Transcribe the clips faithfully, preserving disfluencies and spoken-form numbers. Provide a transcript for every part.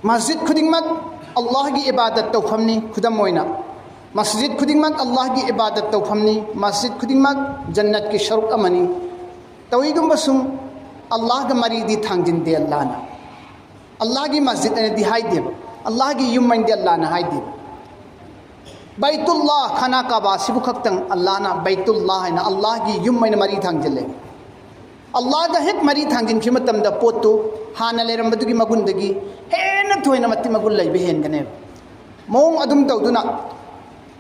ꯃꯁꯖꯤꯗ ꯈꯨꯗꯤꯡꯃꯛ ꯑꯜꯂꯥꯍꯒꯤ ꯏꯕꯥꯗꯠ ꯇꯧꯐꯝꯅꯤ꯫ ꯈꯨꯗꯝ ꯑꯣꯏꯅ, ꯃꯁꯖꯤꯗ ꯈꯨꯗꯤꯡꯃꯛ ꯑꯜꯂꯥꯍꯒꯤ ꯏꯕꯥꯗꯠ ꯇꯧꯐꯝꯅꯤ꯫ ꯃꯁꯖꯤꯗ ꯈꯨꯗꯤꯡꯃꯛ ꯖꯟꯅꯠꯀꯤ ꯁꯔꯨꯛ ꯑꯃꯅꯤ꯫ ꯇꯧꯏꯒꯨꯝꯕꯁꯨꯡ ꯑꯜꯂꯥꯍꯒ ꯃꯔꯤꯗꯤ ꯊꯥꯡꯖꯤꯟꯗꯦ ꯑꯜꯂꯥꯍꯅ꯫ ꯑꯜꯂꯥꯍꯒꯤ ꯃꯁꯖꯤꯗ ꯑꯅꯗꯤ ꯍꯥꯏꯗꯦꯕ, ꯑꯜꯂꯥꯍꯒꯤ ꯌꯨꯝ ꯑꯅꯗꯤ ꯑꯜꯂꯥꯍꯅ ꯍꯥꯏꯗꯦꯕ꯫ ꯕꯩꯇꯨꯜꯂꯥꯍ, ꯈꯥꯅꯥ ꯀꯥꯕꯥ ꯑꯁꯤꯕꯨ ꯈꯛꯇꯪ ꯑꯜꯂꯥꯍꯅ ꯕꯩꯇꯨꯜꯂꯥꯍ ꯍꯥꯏꯅ ꯑꯜꯂꯥꯍꯒꯤ ꯌꯨꯝ ꯍꯥꯏꯅ ꯃꯔꯤ ꯊꯥꯡꯖꯤꯜꯂꯦ꯫ ꯑꯜꯂꯥꯍꯒ ꯍꯦꯛ ꯃꯔꯤ ꯊꯥꯡꯖꯤꯟꯈꯤꯕ ꯃꯇꯝꯗ ꯄꯣꯠꯇꯨ ꯍꯥꯟꯅ ꯂꯩꯔꯝꯕꯗꯨꯒꯤ ꯃꯒꯨꯟꯗꯒꯤ ꯍꯦꯟꯅ ꯊꯣꯏꯅ ꯃꯇꯤꯛ ꯃꯒꯨꯟ ꯂꯩꯕ ꯍꯦꯟꯒꯅꯦꯕ꯫ ꯃꯑꯣꯡ ꯑꯗꯨꯝ ꯇꯧꯗꯨꯅ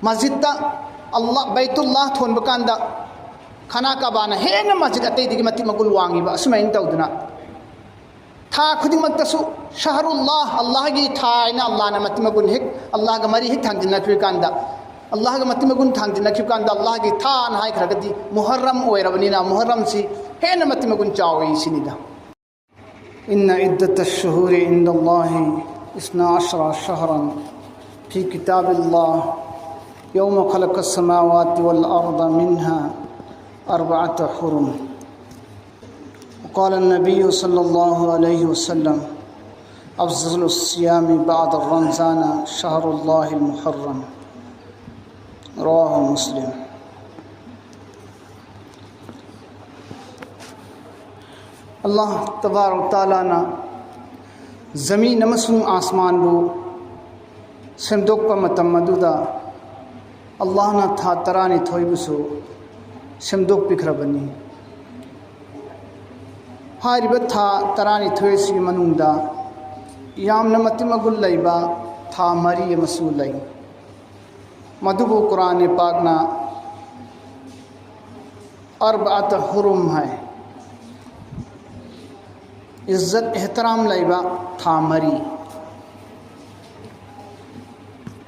ꯃꯁꯖꯤꯗꯇ ꯑꯜꯂꯥꯍ, ꯕꯩꯇꯨꯜꯂꯥꯍ ꯊꯣꯟꯕ ꯀꯥꯟꯗ ꯈꯥꯅꯥ ꯀꯥꯕꯥꯅ ꯍꯦꯟꯅ ꯃꯁꯖꯤꯗ ꯑꯇꯩꯗꯒꯤ ꯃꯇꯤꯛ ꯃꯒꯨꯟ ꯋꯥꯡꯉꯤꯕ꯫ ꯑꯁꯨꯃꯥꯏꯅ ꯇꯧꯗꯨꯅ ꯊꯥ ꯈꯨꯗꯤꯡꯃꯛꯇꯁꯨ ꯁꯍꯔꯨꯜꯂꯥꯍ, ꯑꯜꯂꯥꯍꯒꯤ ꯊꯥ ꯍꯥꯏꯅ ꯑꯜꯂꯥꯍꯅ ꯃꯇꯤꯛ ꯃꯒꯨꯟ ꯍꯦꯛ, ꯑꯜꯂꯥꯍꯒ ꯃꯔꯤ ꯍꯦꯛ ꯊꯥꯡꯖꯤꯟꯅꯈꯤꯕ ꯀꯥꯟꯗ, ꯑꯜꯂꯥꯍꯒ ꯃꯇꯤꯛ ꯃꯒꯨꯟ ꯊꯥꯡꯖꯤꯟꯅꯈꯤꯕ ꯀꯥꯟꯗ ꯑꯜꯂꯥꯍꯒꯤ ꯊꯥꯅ ꯍꯥꯏꯈ꯭ꯔꯒꯗꯤ ꯃꯨꯍꯔꯝ ꯑꯣꯏꯔꯕꯅꯤꯅ ꯃꯨꯍꯔꯝꯁꯤ ꯍꯦꯟꯅ ꯃꯇꯤꯛ ꯃꯒꯨꯟ ꯆꯥꯎꯏ ꯁꯤꯅꯤꯗ꯫ إن عدة الشهور عند الله اثنا عشر شهرا في كتاب الله يوم خلق السماوات والأرض منها أربعة حرم. وقال النبي صلى الله عليه وسلم: أفضل الصيام بعد رمضان شهر الله المحرم. رواه مسلم. ꯑꯜꯂꯥꯍ ꯇꯕꯥꯔꯛ ꯇꯥꯂꯥꯅ ꯖꯃꯤꯟ ꯑꯃꯁꯨꯡ ꯑꯥꯁꯃꯥꯟꯕꯨ ꯁꯦꯝꯗꯣꯛꯄ ꯃꯇꯝ ꯑꯗꯨꯗ ꯑꯜꯂꯥꯍꯅ ꯊꯥ ꯇꯔꯥꯅꯤꯊꯣꯏꯕꯨꯁꯨ ꯁꯦꯝꯗꯣꯛꯄꯤꯈ꯭ꯔꯕꯅꯤ꯫ ꯍꯥꯏꯔꯤꯕ ꯊꯥ ꯇꯔꯥꯅꯤꯊꯣꯏ ꯑꯁꯤꯒꯤ ꯃꯅꯨꯡꯗ ꯌꯥꯝꯅ ꯃꯇꯤꯛ ꯃꯒꯨꯟ ꯂꯩꯕ ꯊꯥ ꯃꯔꯤ ꯑꯃꯁꯨ ꯂꯩ꯫ ꯃꯗꯨꯕꯨ ꯀꯨꯔꯥꯟ ꯄꯥꯛꯅ ꯑꯔꯕꯥꯇ ꯍꯨꯔꯨꯝ ꯍꯥꯏ꯫ ꯏꯖꯠ ꯑꯦꯍꯇꯔꯥꯝ ꯂꯩꯕ ꯊꯥ ꯃꯔꯤ꯫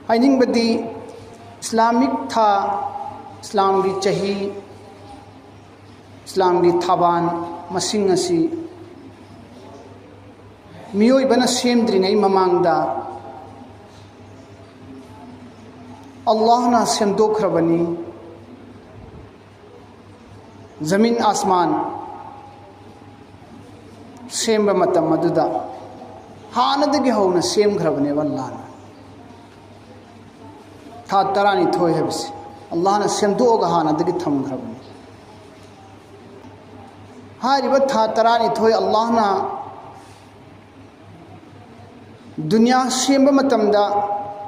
ꯍꯥꯏꯅꯤꯡꯕꯗꯤ, ꯏꯁꯂꯥꯃꯤꯛ ꯊꯥ, ꯏꯁꯂꯥꯝꯒꯤ ꯆꯍꯤ, ꯏꯁꯂꯥꯝꯒꯤ ꯊꯥꯕꯥꯟ ꯃꯁꯤꯡ ꯑꯁꯤ ꯃꯤꯑꯣꯏꯕꯅ ꯁꯦꯝꯗ꯭ꯔꯤꯉꯩ ꯃꯃꯥꯡꯗ ꯑꯜꯂꯥꯍꯅ ꯁꯦꯝꯗꯣꯛꯈ꯭ꯔꯕꯅꯤ꯫ ꯖꯃꯤꯟ ꯑꯥꯁꯃꯥꯟ ꯁꯦꯝꯕ ꯃꯇꯝ ꯑꯗꯨꯗ ꯍꯥꯟꯅꯗꯒꯤ ꯍꯧꯅ ꯁꯦꯝꯈ꯭ꯔꯕꯅꯦꯕ ꯑꯜꯂꯥꯍꯅ꯫ ꯊꯥ ꯇꯔꯥꯅꯤꯊꯣꯏ ꯍꯥꯏꯕꯁꯦ ꯑꯜꯂꯥꯍꯅ ꯁꯦꯝꯗꯣꯛꯑꯒ ꯍꯥꯟꯅꯗꯒꯤ ꯊꯝꯈ꯭ꯔꯕꯅꯤ꯫ ꯍꯥꯏꯔꯤꯕ ꯊꯥ ꯇꯔꯥꯅꯤꯊꯣꯏ ꯑꯜꯂꯥꯍꯅ ꯗꯨꯅꯤꯌꯥ ꯁꯦꯝꯕ ꯃꯇꯝꯗ,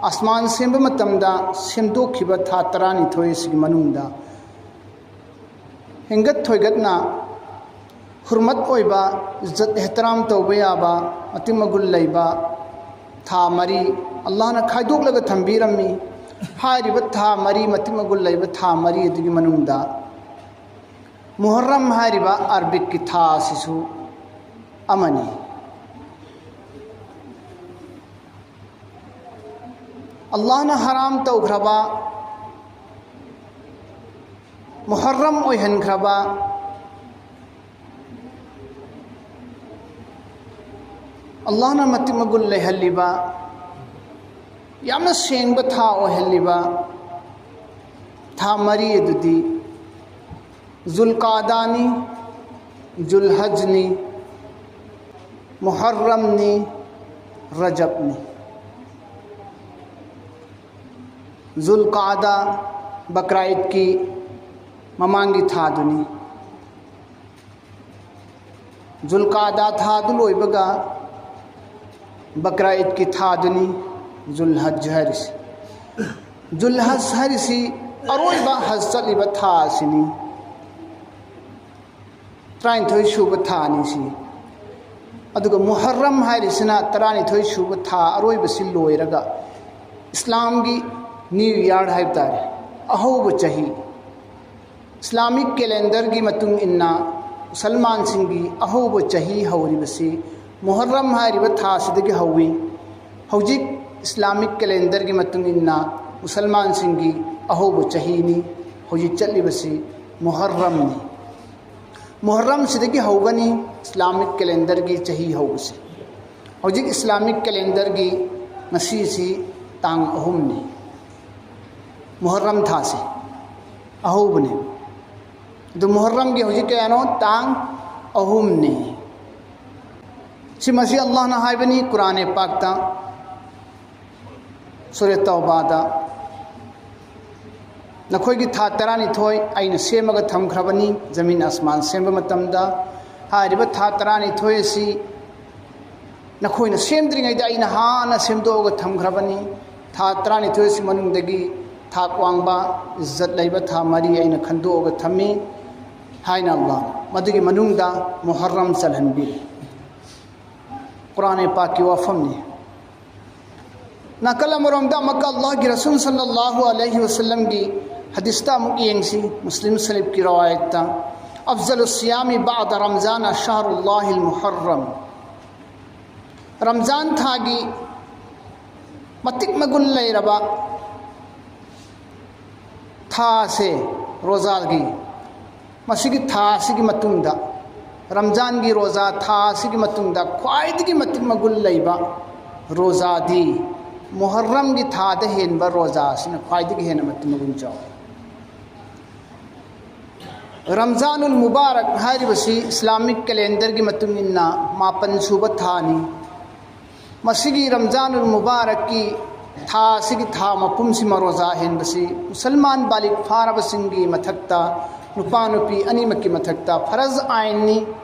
ꯑꯁꯃꯥꯟ ꯁꯦꯝꯕ ꯃꯇꯝꯗ ꯁꯦꯝꯗꯣꯛꯈꯤꯕ ꯊꯥ ꯇꯔꯥꯅꯤꯊꯣꯏ ꯑꯁꯤꯒꯤ ꯃꯅꯨꯡꯗ ꯍꯦꯟꯒꯠ ꯊꯣꯏꯒꯠꯅ ꯍꯨꯔꯃꯠ ꯑꯣꯏꯕ, ꯏꯖꯠ ꯑꯦꯍꯇꯔꯥꯝ ꯇꯧꯕ ꯌꯥꯕ, ꯃꯇꯤꯛ ꯃꯒꯨꯟ ꯂꯩꯕ ꯊꯥ ꯃꯔꯤ ꯑꯜꯂꯥꯍꯅ ꯈꯥꯏꯗꯣꯛꯂꯒ ꯊꯝꯕꯤꯔꯝꯃꯤ꯫ ꯍꯥꯏꯔꯤꯕ ꯊꯥ ꯃꯔꯤ, ꯃꯇꯤꯛ ꯃꯒꯨꯟ ꯂꯩꯕ ꯊꯥ ꯃꯔꯤ ꯑꯗꯨꯒꯤ ꯃꯅꯨꯡꯗ ꯃꯨꯍꯔꯔꯝ ꯍꯥꯏꯔꯤꯕ ꯑꯔꯕꯤꯛꯀꯤ ꯊꯥ ꯑꯁꯤꯁꯨ ꯑꯃꯅꯤ꯫ ꯑꯜꯂꯥꯍꯅ ꯍꯔꯥꯝ ꯇꯧꯈ꯭ꯔꯕ, ꯃꯨꯍꯔꯔꯝ ꯑꯣꯏꯍꯟꯈ꯭ꯔꯕ, ꯑꯜꯂꯥꯍꯅ ꯃꯇꯤꯛ ꯃꯒꯨꯟ ꯂꯩꯍꯜꯂꯤꯕ, ꯌꯥꯝꯅ ꯁꯦꯡꯕ ꯊꯥ ꯑꯣꯏꯍꯜꯂꯤꯕ ꯊꯥ ꯃꯔꯤ ꯑꯗꯨꯗꯤ ꯖꯨꯜꯀꯥꯗꯥꯅꯤ, ꯖꯨꯜꯍꯖꯅꯤ, ꯃꯨꯍꯔꯔꯝꯅꯤ, ꯔꯖꯕꯅꯤ꯫ ꯖꯨꯜꯀꯥꯗꯥ, ꯕꯀ꯭ꯔꯥ ꯏꯗꯀꯤ ꯃꯃꯥꯡꯒꯤ ꯊꯥꯗꯨꯅꯤ꯫ ꯖꯨꯜꯀꯥꯗꯥ ꯊꯥꯗꯨ ꯂꯣꯏꯕꯒ ꯕꯀ꯭ꯔꯥ ꯏꯗꯀꯤ ꯊꯥꯗꯨꯅꯤ ꯖꯨꯜꯍꯖ ꯍꯥꯏꯔꯤꯁꯤ꯫ ꯖꯨꯜꯍꯖ ꯍꯥꯏꯔꯤꯁꯤ ꯑꯔꯣꯏꯕ ꯍꯖ ꯆꯠꯂꯤꯕ ꯊꯥ ꯑꯁꯤꯅꯤ꯫ ꯇꯔꯥꯅꯤꯊꯣꯏ ꯁꯨꯕ ꯊꯥꯅꯤ ꯁꯤ꯫ ꯑꯗꯨꯒ ꯃꯨꯍꯔꯔꯝ ꯍꯥꯏꯔꯤꯁꯤꯅ ꯇꯔꯥꯅꯤꯊꯣꯏ ꯁꯨꯕ ꯊꯥ ꯑꯔꯣꯏꯕꯁꯤ ꯂꯣꯏꯔꯒ ꯏꯁꯂꯥꯝꯒꯤ ꯅ꯭ꯌꯨ ꯏꯌꯥꯔ ꯍꯥꯏꯕ ꯇꯥꯔꯦ, ꯑꯍꯧꯕ ꯆꯍꯤ꯫ ꯏꯁꯂꯥꯃꯤꯛ ꯀꯦꯂꯦꯟꯗꯔꯒꯤ ꯃꯇꯨꯡ ꯏꯟꯅ ꯃꯨꯁꯜꯃꯥꯟꯁꯤꯡꯒꯤ ꯑꯍꯧꯕ ꯆꯍꯤ ꯍꯧꯔꯤꯕꯁꯤ ꯃꯨꯍꯔꯔꯝ ꯍꯥꯏꯔꯤꯕ ꯊꯥ ꯑꯁꯤꯗꯒꯤ ꯍꯧꯏ꯫ ꯍꯧꯖꯤꯛ ꯏꯁꯂꯥꯃꯤꯛ ꯀꯦꯂꯦꯟꯗꯔꯒꯤ ꯃꯇꯨꯡ ꯏꯟꯅ ꯃꯨꯁꯜꯃꯥꯟꯁꯤꯡꯒꯤ ꯑꯍꯧꯕ ꯆꯍꯤꯅꯤ꯫ ꯍꯧꯖꯤꯛ ꯆꯠꯂꯤꯕꯁꯤ ꯃꯨꯍꯔꯔꯝꯅꯤ꯫ ꯃꯨꯍꯔꯔꯝꯁꯤꯗꯒꯤ ꯍꯧꯒꯅꯤ ꯏꯁꯂꯥꯃꯤꯛ ꯀꯦꯂꯦꯟꯗꯔꯒꯤ ꯆꯍꯤ ꯍꯧꯕꯁꯤ꯫ ꯍꯧꯖꯤꯛ ꯏꯁꯂꯥꯃꯤꯛ ꯀꯦꯂꯦꯟꯗꯔꯒꯤ ꯉꯁꯤꯁꯤ ꯇꯥꯡ ꯑꯍꯨꯝꯅꯤ꯫ ꯃꯨꯍꯔꯔꯝ ꯊꯥꯁꯤ ꯑꯍꯧꯕꯅꯤ꯫ ꯑꯗꯨ ꯃꯨꯍꯔꯔꯝꯒꯤ ꯍꯧꯖꯤꯛ ꯀꯌꯥꯅꯣ? ꯇꯥꯡ ꯑꯍꯨꯝꯅꯤ꯫ ꯁꯤꯃꯁꯤ ꯑꯜꯂꯥꯍꯅ ꯍꯥꯏꯕꯅꯤ ꯀꯨꯔꯥꯟ ꯄꯥꯛꯇ, ꯁꯨꯔꯦ ꯇꯧꯕꯥꯗ, "ꯅꯈꯣꯏꯒꯤ ꯊꯥ ꯇꯔꯥꯅꯤꯊꯣꯏ ꯑꯩꯅ ꯁꯦꯝꯃꯒ ꯊꯝꯈ꯭ꯔꯕꯅꯤ꯫ ꯖꯃꯤꯟ ꯑꯁꯃꯥꯟ ꯁꯦꯝꯕ ꯃꯇꯝꯗ ꯍꯥꯏꯔꯤꯕ ꯊꯥ ꯇꯔꯥꯅꯤꯊꯣꯏ ꯑꯁꯤ ꯅꯈꯣꯏꯅ ꯁꯦꯝꯗ꯭ꯔꯤꯉꯩꯗ ꯑꯩꯅ ꯍꯥꯟꯅ ꯁꯦꯝꯗꯣꯛꯑꯒ ꯊꯝꯈ꯭ꯔꯕꯅꯤ꯫ ꯊꯥ ꯇꯔꯥꯅꯤꯊꯣꯏꯁꯤ ꯃꯅꯨꯡꯗꯒꯤ ꯊꯥꯛ ꯋꯥꯡꯕ, ꯏꯖꯠ ꯂꯩꯕ ꯊꯥ ꯃꯔꯤ ꯑꯩꯅ ꯈꯟꯗꯣꯛꯑꯒ ꯊꯝꯃꯤ" ꯍꯥꯏꯅ ꯑꯜꯂꯥꯍ ꯃꯗꯨꯒꯤ ꯃꯅꯨꯡꯗ ꯃꯨꯍꯔꯔꯝ ꯆꯜꯍꯟꯕꯤꯔꯤ꯫ ꯀꯨꯔꯥꯟ ꯄꯥꯛꯀꯤ ꯋꯥꯐꯝꯅꯤ꯫ ꯅꯥꯀꯜ ꯑꯃꯔꯣꯝꯗ ꯑꯃꯨꯛꯀ ꯑꯜꯂꯥꯍꯒꯤ ꯔꯁꯨꯜ ꯁꯜꯂꯜꯂꯥꯍꯨ ꯑꯂꯩꯍꯤ ꯋꯁꯜꯂꯝꯒꯤ ꯍꯗꯤꯁꯇ ꯑꯃꯨꯛ ꯌꯦꯡꯁꯤ꯫ ꯃꯨꯁꯂꯤꯝ ꯁꯔꯤꯐꯀꯤ ꯔꯋꯥꯌꯠꯇ, "ꯑꯐꯖꯂꯨ ꯁꯤꯌꯥꯃꯤ ꯕꯥꯗ ꯔꯝꯖꯥꯅ ꯁꯍꯔꯨꯜꯂꯥꯍꯤꯜ ꯃꯨꯍꯔꯔꯝ", ꯔꯝꯖꯥꯟ ꯊꯥꯒꯤ ꯃꯇꯤꯛ ꯃꯒꯨꯟ ꯂꯩꯔꯕ ꯊꯥꯁꯦ, ꯔꯣꯖꯥꯒꯤ, ꯃꯁꯤꯒꯤ ꯊꯥ ꯑꯁꯤꯒꯤ ꯃꯇꯨꯡꯗ, ꯔꯝꯖꯥꯟꯒꯤ ꯔꯣꯖꯥ ꯊꯥ ꯑꯁꯤꯒꯤ ꯃꯇꯨꯡꯗ ꯈ꯭ꯋꯥꯏꯗꯒꯤ ꯃꯇꯤꯛ ꯃꯒꯨꯟ ꯂꯩꯕ ꯔꯣꯖꯥꯗꯤ ꯃꯨꯍꯔꯔꯝꯒꯤ ꯊꯥꯗ ꯍꯦꯟꯕ ꯔꯣꯖꯥ ꯑꯁꯤꯅ ꯈ꯭ꯋꯥꯏꯗꯒꯤ ꯍꯦꯟꯅ ꯃꯇꯤꯛ ꯃꯒꯨꯟ ꯆꯥꯎꯏ꯫ ꯔꯝꯖꯥꯅꯨꯜ ꯃꯨꯕꯥꯔꯛ ꯍꯥꯏꯔꯤꯕꯁꯤ ꯏꯁꯂꯥꯃꯤꯛ ꯀꯦꯂꯦꯟꯗꯔꯒꯤ ꯃꯇꯨꯡ ꯏꯟꯅ ꯃꯥꯄꯟ ꯁꯨꯕ ꯊꯥꯅꯤ꯫ ꯃꯁꯤꯒꯤ ꯔꯝꯖꯥꯅꯨꯜ ꯃꯨꯕꯥꯔꯛꯀꯤ ꯊꯥ ꯑꯁꯤꯒꯤ ꯊꯥ ꯃꯄꯨꯝꯁꯤꯃ ꯔꯣꯖꯥ ꯍꯦꯟꯕꯁꯤ ꯃꯨꯁꯜꯃꯥꯟ ꯕꯥꯂꯤꯛ ꯐꯥꯔꯕꯁꯤꯡꯒꯤ ꯃꯊꯛꯇ, ꯅꯨꯄꯥ ꯅꯨꯄꯤ ꯑꯅꯤꯃꯛꯀꯤ ꯃꯊꯛꯇ ꯐꯔꯖ ꯑꯥꯏꯟꯅꯤ꯫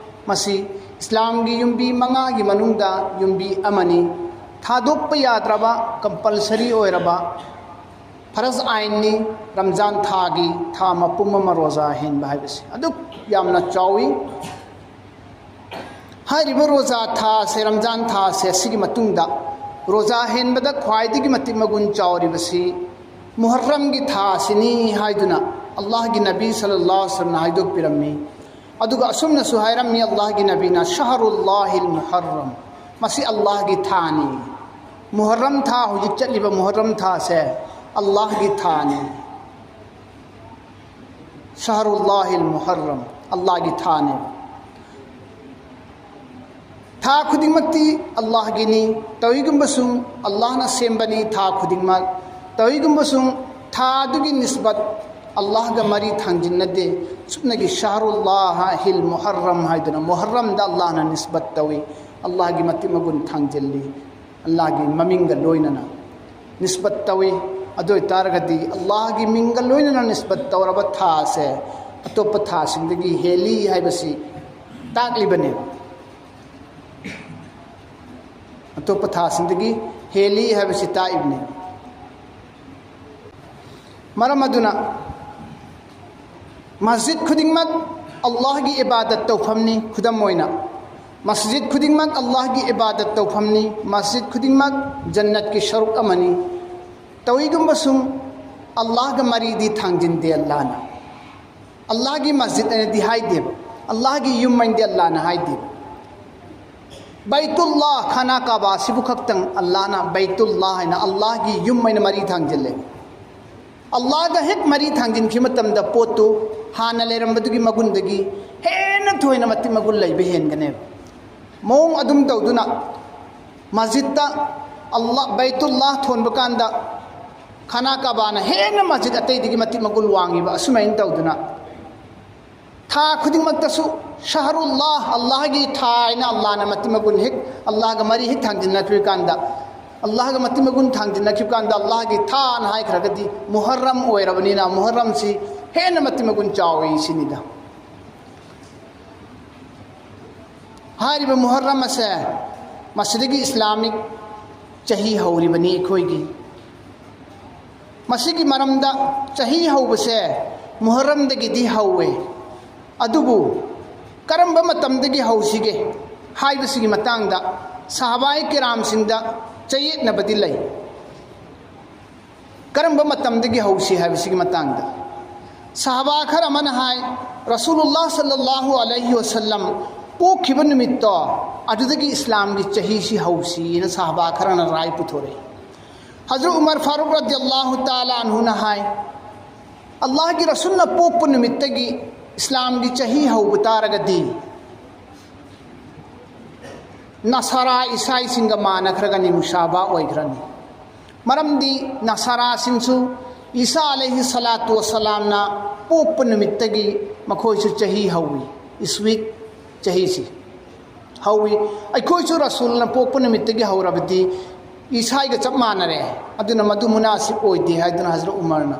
ꯃꯁꯤ ꯏꯁꯂꯥꯝꯒꯤ ꯌꯨꯝꯕꯤ ꯃꯉꯥꯒꯤ ꯃꯅꯨꯡꯗ ꯌꯨꯝꯕꯤ ꯑꯃꯅꯤ꯫ ꯊꯥꯗꯣꯛꯄ ꯌꯥꯗ꯭ꯔꯕ, ꯀꯝꯄꯜꯁꯔꯤ ꯑꯣꯏꯔꯕ ꯐꯔꯖ ꯑꯥꯏꯟꯅꯤ ꯔꯝꯖꯥꯟ ꯊꯥꯒꯤ ꯊꯥ ꯃꯄꯨꯝ ꯑꯃ ꯔꯣꯖꯥ ꯍꯦꯟꯕ ꯍꯥꯏꯕꯁꯤ꯫ ꯑꯗꯨꯛ ꯌꯥꯝꯅ ꯆꯥꯎꯏ꯫ ꯍꯥꯏꯔꯤꯕ ꯔꯣꯖꯥ ꯊꯥꯁꯦ, ꯔꯝꯖꯥꯟ ꯊꯥꯁꯦ ꯑꯁꯤꯒꯤ ꯃꯇꯨꯡꯗ ꯔꯣꯖꯥ ꯍꯦꯟꯕꯗ ꯈ꯭ꯋꯥꯏꯗꯒꯤ ꯃꯇꯤꯛ ꯃꯒꯨꯟ ꯆꯥꯎꯔꯤꯕꯁꯤ ꯃꯨꯍꯔꯔꯝꯒꯤ ꯊꯥ ꯑꯁꯤꯅꯤ ꯍꯥꯏꯗꯨꯅ ꯑꯜꯂꯥꯍꯒꯤ ꯅꯕꯤ ꯁꯜꯂꯜꯂꯥꯍꯨ ꯑꯂꯩꯍꯤ ꯋꯁꯜꯂꯝꯅ ꯍꯥꯏꯗꯣꯛꯄꯤꯔꯝꯃꯤ꯫ ꯑꯗꯨꯒ ꯑꯁꯨꯝꯅꯁꯨ ꯍꯥꯏꯔꯝꯃꯤ ꯑꯜꯂꯥꯍꯒꯤ ꯅꯕꯤꯅ, "ꯁꯍꯔꯨꯜꯂꯥꯍꯤꯜ ꯃꯨꯍꯔꯔꯝ", ꯃꯁꯤ ꯑꯜꯂꯥꯍꯒꯤ ꯊꯥꯅꯤ꯫ ꯃꯨꯍꯔꯔꯝ ꯊꯥ, ꯍꯧꯖꯤꯛ ꯆꯠꯂꯤꯕ ꯃꯨꯍꯔꯔꯝ ꯊꯥꯁꯦ ꯑꯜꯂꯥꯍꯒꯤ ꯊꯥꯅꯤ꯫ ꯁꯍꯔꯨꯜꯂꯥꯍꯤꯜ ꯃꯨꯍꯔꯔꯝ, ꯑꯜꯂꯥꯍꯒꯤ ꯊꯥꯅꯤ꯫ ꯊꯥ ꯈꯨꯗꯤꯡꯃꯛꯇꯤ ꯑꯜꯂꯥꯍꯒꯤꯅꯤ꯫ ꯇꯧꯏꯒꯨꯝꯕꯁꯨꯡ ꯑꯜꯂꯥꯍꯅ ꯁꯦꯝꯕꯅꯤ ꯊꯥ ꯈꯨꯗꯤꯡꯃꯛ꯫ ꯇꯧꯏꯒꯨꯝꯕꯁꯨꯡ ꯊꯥ ꯑꯗꯨꯒꯤ ꯅꯤꯁꯕꯠ ꯑꯜꯂꯥꯍꯒ ꯃꯔꯤ ꯊꯥꯡꯖꯤꯟꯅꯗꯦ꯫ ꯆꯨꯞꯅꯒꯤ ꯁꯍꯔꯨꯜꯂꯥꯍꯤꯜ ꯃꯨꯍꯔꯔꯝ ꯍꯥꯏꯗꯨꯅ ꯃꯨꯍꯔꯔꯝꯗ ꯑꯜꯂꯥꯍꯅ ꯅꯤꯁꯕꯠ ꯇꯧꯏ꯫ ꯑꯜꯂꯥꯍꯒꯤ ꯃꯇꯤꯛ ꯃꯒꯨꯟ ꯊꯥꯡꯖꯤꯜꯂꯤ, ꯑꯜꯂꯥꯍꯒꯤ ꯃꯃꯤꯡꯒ ꯂꯣꯏꯅꯅ ꯅꯤꯁꯕꯠ ꯇꯧꯏ꯫ ꯑꯗꯨ ꯑꯣꯏꯇꯥꯔꯒꯗꯤ ꯑꯜꯂꯥꯍꯒꯤ ꯃꯤꯡꯒ ꯂꯣꯏꯅꯅ ꯅꯤꯁꯕꯠ ꯇꯧꯔꯕ ꯊꯥꯁꯦ ꯑꯇꯣꯞꯄ ꯊꯥꯁꯤꯡꯗꯒꯤ ꯍꯦꯜꯂꯤ ꯍꯥꯏꯕꯁꯤ ꯇꯥꯛꯂꯤꯕꯅꯦ꯫ ꯑꯇꯣꯞꯄ ꯊꯥꯁꯤꯡꯗꯒꯤ ꯍꯦꯜꯂꯤ ꯍꯥꯏꯕꯁꯤ ꯇꯥꯛꯏꯕꯅꯦ꯫ ꯃꯔꯝ ꯑꯗꯨꯅ ꯃꯁꯖꯤꯗ ꯈꯨꯗꯤꯡꯃꯛ ꯑꯜꯂꯥꯍꯒꯤ ꯏꯕꯥꯗꯠ ꯇꯧꯐꯝꯅꯤ꯫ ꯈꯨꯗꯝ ꯑꯣꯏꯅ, ꯃꯁꯖꯤꯗ ꯈꯨꯗꯤꯡꯃꯛ ꯑꯜꯂꯥꯍꯒꯤ ꯏꯕꯥꯗꯠ ꯇꯧꯐꯝꯅꯤ꯫ ꯃꯁꯖꯤꯗ ꯈꯨꯗꯤꯡꯃꯛ ꯖꯟꯅꯠꯀꯤ ꯁꯔꯨꯛ ꯑꯃꯅꯤ꯫ ꯇꯧꯏꯒꯨꯝꯕꯁꯨꯡ ꯑꯜꯂꯥꯍꯒ ꯃꯔꯤꯗꯤ ꯊꯥꯡꯖꯤꯟꯗꯦ ꯑꯜꯂꯥꯍꯅ꯫ ꯑꯜꯂꯥꯍꯒꯤ ꯃꯁꯖꯤꯗ ꯍꯥꯏꯅꯗꯤ ꯍꯥꯏꯗꯦꯕ, ꯑꯜꯂꯥꯍꯒꯤ ꯌꯨꯝ ꯍꯥꯏꯅꯗꯤ ꯑꯜꯂꯥꯍꯅ ꯍꯥꯏꯗꯦꯕ꯫ ꯕꯩꯇꯨꯜꯂꯥꯍ, ꯈꯥꯅꯥ ꯀꯥꯕꯥ ꯑꯁꯤꯕꯨ ꯈꯛꯇꯪ ꯑꯜꯂꯥꯍꯅ ꯕꯩꯇꯨꯜꯂꯥꯍ ꯍꯥꯏꯅ ꯑꯜꯂꯥꯍꯒꯤ ꯌꯨꯝ ꯍꯥꯏꯅ ꯃꯔꯤ ꯊꯥꯡꯖꯤꯜꯂꯦ꯫ ꯑꯜꯂꯥꯍꯒ ꯍꯦꯛ ꯃꯔꯤ ꯊꯥꯡꯖꯤꯟꯈꯤꯕ ꯃꯇꯝꯗ ꯄꯣꯠꯇꯨ ꯍꯥꯟꯅ ꯂꯩꯔꯝꯕꯗꯨꯒꯤ ꯃꯒꯨꯟꯗꯒꯤ ꯍꯦꯟꯅ ꯊꯣꯏꯅ ꯃꯇꯤꯛ ꯃꯒꯨꯟ ꯂꯩꯕ ꯍꯦꯟꯒꯅꯦꯕ꯫ ꯃꯑꯣꯡ ꯑꯗꯨꯝ ꯇꯧꯗꯨꯅ ꯃꯁꯖꯤꯗꯇ ꯑꯜꯂꯥꯍ, ꯕꯩꯇꯨꯜꯂꯥꯍ ꯊꯣꯟꯕ ꯀꯥꯟꯗ ꯈꯥꯅꯥ ꯀꯥꯕꯥꯅ ꯍꯦꯟꯅ ꯃꯁꯖꯤꯗ ꯑꯇꯩꯗꯒꯤ ꯃꯇꯤꯛ ꯃꯒꯨꯟ ꯋꯥꯡꯉꯤꯕ꯫ ꯑꯁꯨꯃꯥꯏꯅ ꯇꯧꯗꯨꯅ ꯊꯥ ꯈꯨꯗꯤꯡꯃꯛꯇꯁꯨ ꯁꯍꯔꯨꯜꯂꯥꯍ, ꯑꯜꯂꯥꯍꯒꯤ ꯊꯥ ꯍꯥꯏꯅ ꯑꯜꯂꯥꯍꯅ ꯃꯇꯤꯛ ꯃꯒꯨꯟ ꯍꯦꯛ, ꯑꯜꯂꯥꯍꯒ ꯃꯔꯤ ꯍꯦꯛ ꯊꯥꯡꯖꯤꯟꯅꯈꯤꯕ ꯀꯥꯟꯗ, ꯑꯜꯂꯥꯍꯒ ꯃꯇꯤꯛ ꯃꯒꯨꯟ ꯊꯥꯡꯖꯤꯟꯅꯈꯤꯕ ꯀꯥꯟꯗ ꯑꯜꯂꯥꯍꯒꯤ ꯊꯥꯅ ꯍꯥꯏꯈ꯭ꯔꯒꯗꯤ ꯃꯨꯍꯔꯝ ꯑꯣꯏꯔꯕꯅꯤꯅ ꯃꯨꯍꯔꯝꯁꯤ ꯍꯦꯟꯅ ꯃꯇꯤꯛ ꯃꯒꯨꯟ ꯆꯥꯎꯏ ꯁꯤꯅꯤꯗ꯫ ꯍꯥꯏꯔꯤꯕ ꯃꯨꯍꯔꯝ ꯑꯁꯦ ꯃꯁꯤꯗꯒꯤ ꯏꯁꯂꯥꯃꯤꯛ ꯆꯍꯤ ꯍꯧꯔꯤꯕꯅꯤ ꯑꯩꯈꯣꯏꯒꯤ꯫ ꯃꯁꯤꯒꯤ ꯃꯔꯝꯗ ꯆꯍꯤ ꯍꯧꯕꯁꯦ ꯃꯨꯍꯔꯝꯗꯒꯤꯗꯤ ꯍꯧꯋꯦ꯫ ꯑꯗꯨꯕꯨ ꯀꯔꯝꯕ ꯃꯇꯝꯗꯒꯤ ꯍꯧꯁꯤꯒꯦ ꯍꯥꯏꯕꯁꯤꯒꯤ ꯃꯇꯥꯡꯗ ꯁꯍꯥꯕꯥꯏ ꯀꯤꯔꯥꯝꯁꯤꯡꯗ ꯆꯌꯦꯠꯅꯕꯗꯤ ꯂꯩ꯫ ꯀꯔꯝꯕ ꯃꯇꯝꯗꯒꯤ ꯍꯧꯁꯤ ꯍꯥꯏꯕꯁꯤꯒꯤ ꯃꯇꯥꯡꯗ ꯁꯍꯥꯕꯥ ꯈꯔ ꯑꯃꯅ ꯍꯥꯏ, ꯔꯁꯨꯂꯨꯜꯂꯥꯍ ꯁꯜꯂꯜꯂꯥꯍꯨ ꯑꯂꯩꯍꯤ ꯋꯁꯜꯂꯝ ꯄꯣꯛꯈꯤꯕ ꯅꯨꯃꯤꯠꯇꯣ, ꯑꯗꯨꯗꯒꯤ ꯏꯁꯂꯥꯝꯒꯤ ꯆꯍꯤꯁꯤ ꯍꯧꯁꯤꯅ ꯁꯍꯥꯕꯥ ꯈꯔꯅ ꯔꯥꯏ ꯄꯨꯊꯣꯔꯛꯏ꯫ ꯍꯖꯔꯠ ꯎꯃꯔ ꯐꯥꯔꯨꯛ ꯔꯗꯤꯌꯜꯂꯥꯍꯨ ꯇꯥꯂꯥ ꯑꯟꯍꯨꯅ ꯍꯥꯏ, ꯑꯜꯂꯥꯍꯒꯤ ꯔꯁꯨꯜꯅ ꯄꯣꯛꯄ ꯅꯨꯃꯤꯠꯇꯒꯤ ꯏꯁꯂꯥꯝꯒꯤ ꯆꯍꯤ ꯍꯧꯕ ꯇꯥꯔꯒꯗꯤ ꯅꯁꯥꯔꯥ ꯏꯁꯥꯏꯁꯤꯡꯒ ꯃꯥꯟꯅꯈ꯭ꯔꯒꯅꯤ, ꯃꯨꯁꯥꯕꯥ ꯑꯣꯏꯈ꯭ꯔꯅꯤ꯫ ꯃꯔꯝꯗꯤ ꯅꯁꯥꯔꯥꯁꯤꯡꯁꯨ ꯏꯁꯥ ꯑꯂꯩꯍꯤ ꯁꯂꯥꯇꯨ ꯋꯁꯂꯥꯝꯅ ꯄꯣꯛꯄ ꯅꯨꯃꯤꯠꯇꯒꯤ ꯃꯈꯣꯏꯁꯨ ꯆꯍꯤ ꯍꯧꯏ, ꯏꯁꯋꯤꯛ ꯆꯍꯤꯁꯤ꯫ ꯍꯧꯏ꯫ ꯑꯩꯈꯣꯏꯁꯨ ꯔꯁꯨꯜꯅ ꯄꯣꯛꯄ ꯅꯨꯃꯤꯠꯇꯒꯤ ꯍꯧꯔꯕꯗꯤ ꯏꯁꯥꯏꯒ ꯆꯞ ꯃꯥꯟꯅꯔꯦ, ꯑꯗꯨꯅ ꯃꯗꯨ ꯃꯨꯅꯥꯁꯤꯕ ꯑꯣꯏꯗꯦ ꯍꯥꯏꯗꯨꯅ ꯍꯖꯔꯠ ꯎꯃꯔꯅ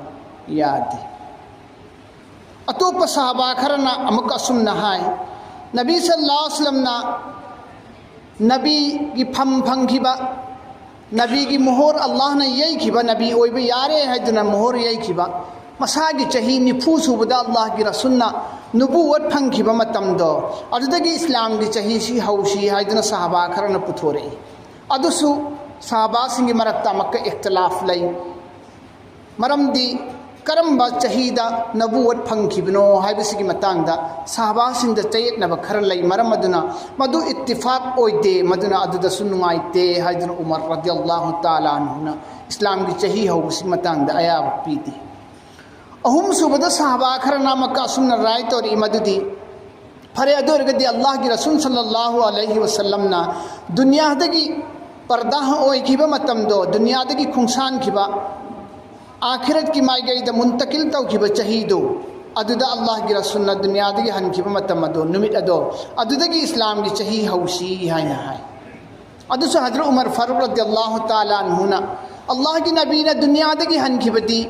ꯌꯥꯗꯦ꯫ ꯑꯇꯣꯞꯄ ꯁꯍꯥꯕꯥ ꯈꯔꯅ ꯑꯃꯨꯛ ꯑꯁꯨꯝꯅ ꯍꯥꯏ, ꯅꯕꯤ ꯁꯜꯂꯜꯂꯥꯍꯨ ꯑꯂꯩꯍꯤ ꯋꯁꯜꯂꯝꯅ ꯅꯕꯤꯒꯤ ꯐꯝ ꯐꯪꯈꯤꯕ, ꯅꯕꯤꯒꯤ ꯃꯣꯍꯣꯔ, ꯑꯜꯂꯥꯍꯅ ꯌꯩꯈꯤꯕ, ꯅꯕꯤ ꯑꯣꯏꯕ ꯌꯥꯔꯦ ꯍꯥꯏꯗꯨꯅ ꯃꯣꯍꯣꯔ ꯌꯩꯈꯤꯕ, ꯃꯁꯥꯒꯤ ꯆꯍꯤ ꯅꯤꯐꯨ ꯁꯨꯕꯗ ꯑꯜꯂꯥꯍꯒꯤ ꯔꯁꯨꯜꯅ ꯅꯨꯕꯨꯋꯠ ꯐꯪꯈꯤꯕ ꯃꯇꯝꯗꯣ, ꯑꯗꯨꯗꯒꯤ ꯏꯁꯂꯥꯝꯒꯤ ꯆꯍꯤꯁꯤ ꯍꯧꯁꯤ ꯍꯥꯏꯗꯨꯅ ꯁꯍꯥꯕꯥ ꯈꯔꯅ ꯄꯨꯊꯣꯔꯛꯏ꯫ ꯑꯗꯨꯁꯨ ꯁꯍꯥꯕꯥꯁꯤꯡꯒꯤ ꯃꯔꯛꯇ ꯑꯃꯨꯛꯀ ꯏꯈꯇꯤꯂꯥꯐ ꯂꯩ꯫ ꯃꯔꯝꯗꯤ ꯀꯔꯝꯕ ꯆꯍꯤꯗ ꯅꯕꯨꯋꯠ ꯐꯪꯈꯤꯕꯅꯣ ꯍꯥꯏꯕꯁꯤꯒꯤ ꯃꯇꯥꯡꯗ ꯁꯍꯥꯕꯥꯁꯤꯡꯗ ꯆꯌꯦꯠꯅꯕ ꯈꯔ ꯂꯩ꯫ ꯃꯔꯝ ꯑꯗꯨꯅ ꯃꯗꯨ ꯏꯠꯇꯤꯐꯥꯛ ꯑꯣꯏꯗꯦ, ꯃꯗꯨꯅ ꯑꯗꯨꯗꯁꯨ ꯅꯨꯡꯉꯥꯏꯇꯦ ꯍꯥꯏꯗꯨꯅ ꯎꯃꯔ ꯔꯗꯤꯌꯜꯂꯥꯍꯨ ꯇꯥꯂꯥ ꯑꯟꯍꯨꯅ ꯏꯁꯂꯥꯝꯒꯤ ꯆꯍꯤ ꯍꯧꯕꯁꯤꯒꯤ ꯃꯇꯥꯡꯗ ꯑꯌꯥꯕ ꯄꯤꯗꯦ꯫ ꯑꯍꯨꯝꯁꯨꯕꯗ ꯁꯍꯥꯕꯥ ꯈꯔꯅ ꯑꯃꯨꯛꯀ ꯑꯁꯨꯝꯅ ꯔꯥꯏ ꯇꯧꯔꯛꯏ ꯃꯗꯨꯗꯤ, ꯐꯔꯦ, ꯑꯗꯨ ꯑꯣꯏꯔꯒꯗꯤ ꯑꯜꯂꯥꯍꯒꯤ ꯔꯁꯨꯜ ꯁꯜꯂꯜꯂꯥꯍꯨ ꯑꯂꯩꯍꯤ ꯋꯁꯜꯂꯝꯅ ꯗꯨꯅꯤꯌꯥꯗꯒꯤ ꯄꯔꯗꯥ ꯑꯣꯏꯈꯤꯕ ꯃꯇꯝꯗꯣ, ꯗꯨꯅꯤꯌꯥꯗꯒꯤ ꯈꯣꯡꯁꯥꯟꯈꯤꯕ, ꯑꯥꯈꯤꯔꯠꯀꯤ ꯃꯥꯏꯀꯩꯗ ꯃꯨꯟꯇꯀꯤꯜ ꯇꯧꯈꯤꯕ ꯆꯍꯤꯗꯨ, ꯑꯗꯨꯗ ꯑꯜꯂꯥꯍꯒꯤ ꯔꯁꯨꯜꯅ ꯗꯨꯅꯤꯌꯥꯗꯒꯤ ꯍꯟꯈꯤꯕ ꯃꯇꯝ ꯑꯗꯣ, ꯅꯨꯃꯤꯠ ꯑꯗꯣ, ꯑꯗꯨꯗꯒꯤ ꯏꯁꯂꯥꯝꯒꯤ ꯆꯍꯤ ꯍꯧꯁꯤ ꯍꯥꯏꯅ ꯍꯥꯏ꯫ ꯑꯗꯨꯁꯨ ꯍꯖꯔꯠ ꯎꯃꯔ ꯐꯥꯔꯨꯛ ꯔꯗꯤꯌꯜꯂꯥꯍꯨ ꯇꯥꯂꯥ ꯑꯟꯍꯨꯅ ꯑꯜꯂꯥꯍꯒꯤ ꯅꯕꯤꯅ ꯗꯨꯅꯤꯌꯥꯗꯒꯤ ꯍꯟꯈꯤꯕꯗꯤ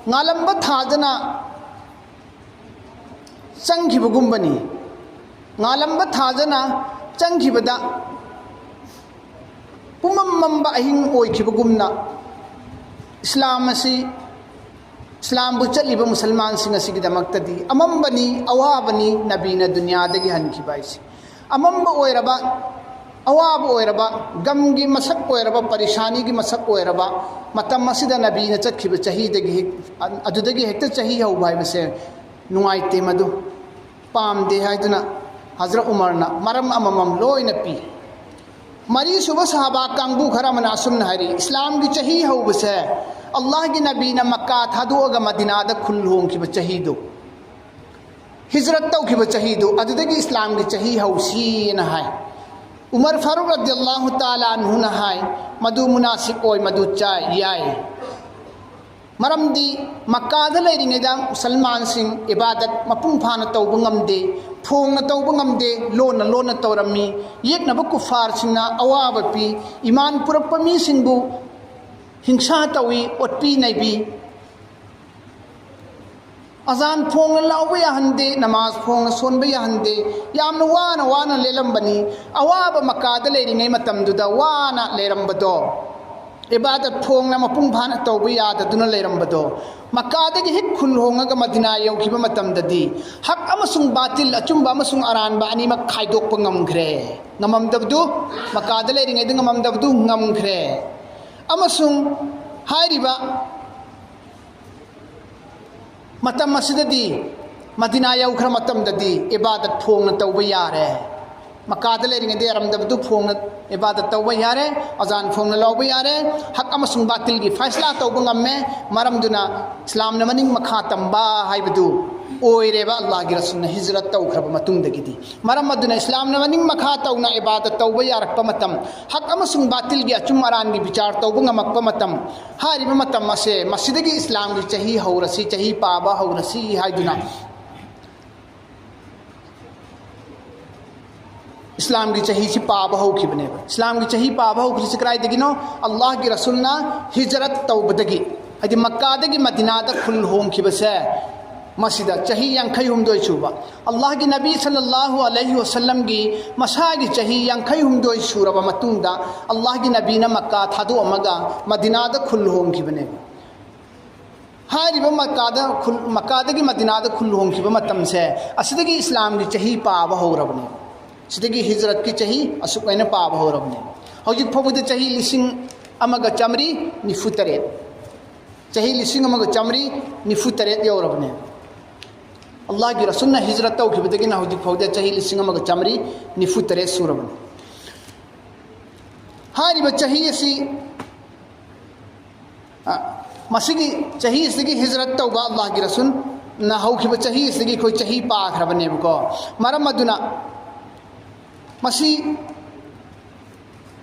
ꯉꯥꯂꯝꯕ ꯊꯥꯗꯅ ꯆꯪꯈꯤꯕꯒꯨꯝꯕꯅꯤ꯫ ꯉꯥꯂꯝꯕ ꯊꯥꯖꯅ ꯆꯪꯈꯤꯕꯗ ꯄꯨꯝꯃꯝ ꯃꯝꯕ ꯑꯍꯤꯡ ꯑꯣꯏꯈꯤꯕꯒꯨꯝꯅ ꯏꯁꯂꯥꯝ ꯑꯁꯤ, ꯏꯁꯂꯥꯝꯕꯨ ꯆꯠꯂꯤꯕ ꯃꯨꯁꯜꯃꯥꯟꯁꯤꯡ ꯑꯁꯤꯒꯤꯗꯃꯛꯇꯗꯤ ꯑꯃꯝꯕꯅꯤ, ꯑꯋꯥꯕꯅꯤ ꯅꯕꯤꯅ ꯗꯨꯅꯤꯌꯥꯗꯒꯤ ꯍꯟꯈꯤꯕ ꯍꯥꯏꯁꯦ꯫ ꯑꯃꯝꯕ ꯑꯣꯏꯔꯕ, ꯑꯋꯥꯕ ꯑꯣꯏꯔꯕ, ꯒꯝꯒꯤ ꯃꯁꯛ ꯑꯣꯏꯔꯕ, ꯄꯔꯤꯁꯥꯅꯤꯒꯤ ꯃꯁꯛ ꯑꯣꯏꯔꯕ ꯃꯇꯝ ꯑꯁꯤꯗ ꯅꯕꯤꯅ ꯆꯠꯈꯤꯕ ꯆꯍꯤꯗꯒꯤ ꯍꯦꯛ-, ꯑꯗꯨꯗꯒꯤ ꯍꯦꯛꯇ ꯆꯍꯤ ꯍꯧꯕ ꯍꯥꯏꯕꯁꯦ ꯅꯨꯡꯉꯥꯏꯇꯦ, ꯃꯗꯨ ꯄꯥꯝꯗꯦ ꯍꯥꯏꯗꯨꯅ ꯍꯖꯔꯠ ꯎꯃꯔꯅ ꯃꯔꯝ ꯑꯃꯃꯝ ꯂꯣꯏꯅ ꯄꯤ꯫ ꯃꯔꯤꯁꯨꯕ ꯁꯍꯥꯕꯥ ꯀꯥꯡꯕꯨ ꯈꯔ ꯑꯃꯅ ꯑꯁꯨꯝꯅ ꯍꯥꯏꯔꯤ, ꯏꯁꯂꯥꯝꯒꯤ ꯆꯍꯤ ꯍꯧꯕꯁꯦ ꯑꯜꯂꯥꯍꯒꯤ ꯅꯕꯤꯅ ꯃꯛꯀꯥ ꯊꯥꯗꯣꯛꯑꯒ ꯃꯗꯤꯅꯥꯗ ꯈꯨꯜ ꯍꯣꯡꯈꯤꯕ ꯆꯍꯤꯗꯣ, ꯍꯤꯖꯔꯠ ꯇꯧꯈꯤꯕ ꯆꯍꯤꯗꯣ, ꯑꯗꯨꯗꯒꯤ ꯏꯁꯂꯥꯝꯒꯤ ꯆꯍꯤ ꯍꯧꯁꯤꯅ ꯍꯥꯏ꯫ ꯎꯃꯔ ꯐꯥꯔꯨꯛ ꯔꯗꯤꯌꯜꯂꯥꯍꯨ ꯇꯥꯂꯥ ꯑꯟꯍꯨꯅ ꯍꯥꯏ, ꯃꯗꯨ ꯃꯨꯅꯥꯁꯤꯕ ꯑꯣꯏ, ꯃꯗꯨ ꯆꯥꯏ, ꯌꯥꯏ꯫ ꯃꯔꯝꯗꯤ ꯃꯛꯀꯥꯗ ꯂꯩꯔꯤꯉꯩꯗ ꯃꯨꯁꯜꯃꯥꯟꯁꯤꯡ ꯏꯕꯥꯗꯠ ꯃꯄꯨꯡ ꯐꯥꯅ ꯇꯧꯕ ꯉꯝꯗꯦ, ꯐꯣꯡꯅ ꯇꯧꯕ ꯉꯝꯗꯦ, ꯂꯣꯟꯅ ꯂꯣꯟꯅ ꯇꯧꯔꯝꯃꯤ꯫ ꯌꯦꯛꯅꯕ ꯀꯨꯐꯥꯔꯁꯤꯡꯅ ꯑꯋꯥꯕ ꯄꯤ, ꯏꯃꯥꯟ ꯄꯨꯔꯛꯄ ꯃꯤꯁꯤꯡꯕꯨ ꯍꯤꯡꯁꯥ ꯇꯧꯏ, ꯑꯣꯠꯄꯤ ꯅꯩꯕꯤ꯫ ꯑꯖꯥꯟ ꯐꯣꯡꯅ ꯂꯥꯎꯕ ꯌꯥꯍꯟꯗꯦ, ꯅꯃꯥꯖ ꯐꯣꯡꯅ ꯁꯣꯟꯕ ꯌꯥꯍꯟꯗꯦ꯫ ꯌꯥꯝꯅ ꯋꯥꯅ ꯋꯥꯅ ꯂꯦꯜꯂꯝꯕꯅꯤ꯫ ꯑꯋꯥꯕ ꯃꯀꯥꯗ ꯂꯩꯔꯤꯉꯩ ꯃꯇꯝꯗꯨꯗ ꯋꯥꯅ ꯂꯩꯔꯝꯕꯗꯣ, ꯏꯕꯥꯗꯠ ꯐꯣꯡꯅ ꯃꯄꯨꯡ ꯐꯥꯅ ꯇꯧꯕ ꯌꯥꯗꯗꯨꯅ ꯂꯩꯔꯝꯕꯗꯣ, ꯃꯀꯥꯗꯒꯤ ꯍꯦꯛ ꯈꯨꯜ ꯍꯣꯡꯉꯒ ꯃꯗꯤꯅꯥ ꯌꯧꯈꯤꯕ ꯃꯇꯝꯗꯗꯤ ꯍꯛ ꯑꯃꯁꯨꯡ ꯕꯥꯇꯤꯜ, ꯑꯆꯨꯝꯕ ꯑꯃꯁꯨꯡ ꯑꯔꯥꯟꯕ ꯑꯅꯤꯃꯛ ꯈꯥꯏꯗꯣꯛꯄ ꯉꯝꯈ꯭ꯔꯦ꯫ ꯉꯝꯃꯝꯗꯕꯗꯨ, ꯃꯀꯥꯗ ꯂꯩꯔꯤꯉꯩꯗ ꯉꯝꯃꯝꯗꯕꯗꯨ ꯉꯝꯈ꯭ꯔꯦ꯫ ꯑꯃꯁꯨꯡ ꯍꯥꯏꯔꯤꯕ ꯃꯇꯝ ꯑꯁꯤꯗꯗꯤ, ꯃꯗꯤꯅꯥ ꯌꯧꯈ꯭ꯔ ꯃꯇꯝꯗꯗꯤ ꯏꯕꯥꯗꯠ ꯐꯣꯡꯅ ꯇꯧꯕ ꯌꯥꯔꯦ꯫ ꯃꯀꯥꯗ ꯂꯩꯔꯤꯉꯩꯗ ꯌꯥꯔꯝꯗꯕꯗꯨ ꯐꯣꯡꯅ ꯏꯕꯥꯗꯠ ꯇꯧꯕ ꯌꯥꯔꯦ, ꯑꯖꯥꯟ ꯐꯣꯡꯅ ꯂꯧꯕ ꯌꯥꯔꯦ, ꯍꯛ ꯑꯃꯁꯨꯡ ꯕꯥꯇꯤꯜꯒꯤ ꯐꯩꯁꯂꯥ ꯇꯧꯕ ꯉꯝꯃꯦ꯫ ꯃꯔꯝꯗꯨꯅ ꯏꯁꯂꯥꯝꯅ ꯃꯅꯤꯡ ꯃꯈꯥ ꯇꯝꯕ ꯍꯥꯏꯕꯗꯨ ꯑꯣꯏꯔꯦꯕ ꯑꯜꯂꯥꯍꯒꯤ ꯔꯁꯨꯜꯅ ꯍꯤꯖꯔꯠ ꯇꯧꯈ꯭ꯔꯕ ꯃꯇꯨꯡꯗꯒꯤꯗꯤ꯫ ꯃꯔꯝ ꯑꯗꯨꯅ ꯏꯁꯂꯥꯝꯅ ꯃꯅꯤꯡ ꯃꯈꯥ ꯇꯧꯅ ꯏꯕꯥꯗꯠ ꯇꯧꯕ ꯌꯥꯔꯛꯄ ꯃꯇꯝ, ꯍꯛ ꯑꯃꯁꯨꯡ ꯕꯥꯇꯤꯜꯒꯤ ꯑꯆꯨꯝ ꯑꯔꯥꯟꯒꯤ ꯕꯤꯆꯥꯔ ꯇꯧꯕ ꯉꯝꯃꯛꯄ ꯃꯇꯝ, ꯍꯥꯏꯔꯤꯕ ꯃꯇꯝ ꯑꯁꯦ, ꯃꯁꯤꯗꯒꯤ ꯏꯁꯂꯥꯝꯒꯤ ꯆꯍꯤ ꯍꯧꯔꯁꯤ, ꯆꯍꯤ ꯄꯥꯕ ꯍꯧꯔꯁꯤ ꯍꯥꯏꯗꯨꯅ ꯏꯁꯂꯥꯝꯒꯤ ꯆꯍꯤꯁꯤ ꯄꯥꯕ ꯍꯧꯈꯤꯕꯅꯦꯕ꯫ ꯏꯁꯂꯥꯝꯒꯤ ꯆꯍꯤ ꯄꯥꯕ ꯍꯧꯈꯤꯕꯁꯤ ꯀꯗꯥꯏꯗꯒꯤꯅꯣ? ꯑꯜꯂꯥꯍꯒꯤ ꯔꯁꯨꯜꯅ ꯍꯤꯖꯔꯠ ꯇꯧꯕꯗꯒꯤ, ꯍꯥꯏꯗꯤ ꯃꯛꯀꯥꯗꯒꯤ ꯃꯗꯤꯅꯥꯗ ꯈꯨꯜ ꯍꯣꯡꯈꯤꯕꯁꯦ, ꯃꯁꯤꯗ ꯆꯍꯤ ꯌꯥꯡꯈꯩ ꯍꯨꯝꯗꯣꯏ ꯁꯨꯕ, ꯑꯜꯂꯥꯍꯒꯤ ꯅꯕꯤ ꯁꯜꯂꯜꯂꯥꯍꯨ ꯑꯂꯩꯍꯤ ꯋꯁꯜꯂꯝꯒꯤ ꯃꯁꯥꯒꯤ ꯆꯍꯤ ꯌꯥꯡꯈꯩ ꯍꯨꯝꯗꯣꯏ ꯁꯨꯔꯕ ꯃꯇꯨꯡꯗ, ꯑꯜꯂꯥꯍꯒꯤ ꯅꯕꯤꯅ ꯃꯛꯀꯥ ꯊꯥꯗꯣꯛꯑꯝꯃꯒ ꯃꯗꯤꯅꯥꯗ ꯈꯨꯜ ꯍꯣꯡꯈꯤꯕꯅꯦꯕ꯫ ꯍꯥꯏꯔꯤꯕ ꯃꯛꯀꯥꯗ ꯈꯨꯜ-, ꯃꯛꯀꯥꯗꯒꯤ ꯃꯗꯤꯅꯥꯗ ꯈꯨꯜ ꯍꯣꯡꯈꯤꯕ ꯃꯇꯝꯁꯦ, ꯑꯁꯤꯗꯒꯤ ꯏꯁꯂꯥꯝꯒꯤ ꯆꯍꯤ ꯄꯥꯕ ꯍꯧꯔꯕꯅꯦ꯫ ꯁꯤꯗꯒꯤ ꯍꯤꯖꯔꯠꯀꯤ ꯆꯍꯤ ꯑꯁꯨꯛ ꯍꯥꯏꯅ ꯄꯥꯕ ꯍꯧꯔꯕꯅꯦ꯫ ꯍꯧꯖꯤꯛ ꯐꯥꯎꯕꯗ ꯆꯍꯤ ꯂꯤꯁꯤꯡ ꯑꯃꯒ ꯆꯥꯃꯔꯤ ꯅꯤꯐꯨ ꯇꯔꯦꯠ, ꯆꯍꯤ ꯂꯤꯁꯤꯡ ꯑꯃꯒ ꯆꯥꯃꯔꯤ ꯅꯤꯐꯨ ꯇꯔꯦꯠ ꯌꯧꯔꯕꯅꯦ꯫ ꯑꯜꯂꯥꯍꯒꯤ ꯔꯁꯨꯜꯅ ꯍꯤꯖꯔꯠ ꯇꯧꯈꯤꯕꯗꯒꯤꯅ ꯍꯧꯖꯤꯛ ꯐꯥꯎꯗ ꯆꯍꯤ ꯂꯤꯁꯤꯡ ꯑꯃꯒ ꯆꯥꯃꯔꯤ ꯅꯤꯐꯨ ꯇꯔꯦꯠ ꯁꯨꯔꯕꯅꯤ꯫ ꯍꯥꯏꯔꯤꯕ ꯆꯍꯤ ꯑꯁꯤ, ꯑ, ꯃꯁꯤꯒꯤ ꯆꯍꯤ ꯑꯁꯤꯗꯒꯤ ꯍꯤꯖꯔꯠ ꯇꯧꯕ ꯑꯜꯂꯥꯍꯒꯤ ꯔꯁꯨꯜꯅ ꯍꯧꯈꯤꯕ ꯆꯍꯤ ꯑꯁꯤꯗꯒꯤ ꯑꯩꯈꯣꯏ ꯆꯍꯤ ꯄꯥꯈ꯭ꯔꯕꯅꯦꯕꯀꯣ꯫ ꯃꯔꯝ ꯑꯗꯨꯅ ꯃꯁꯤ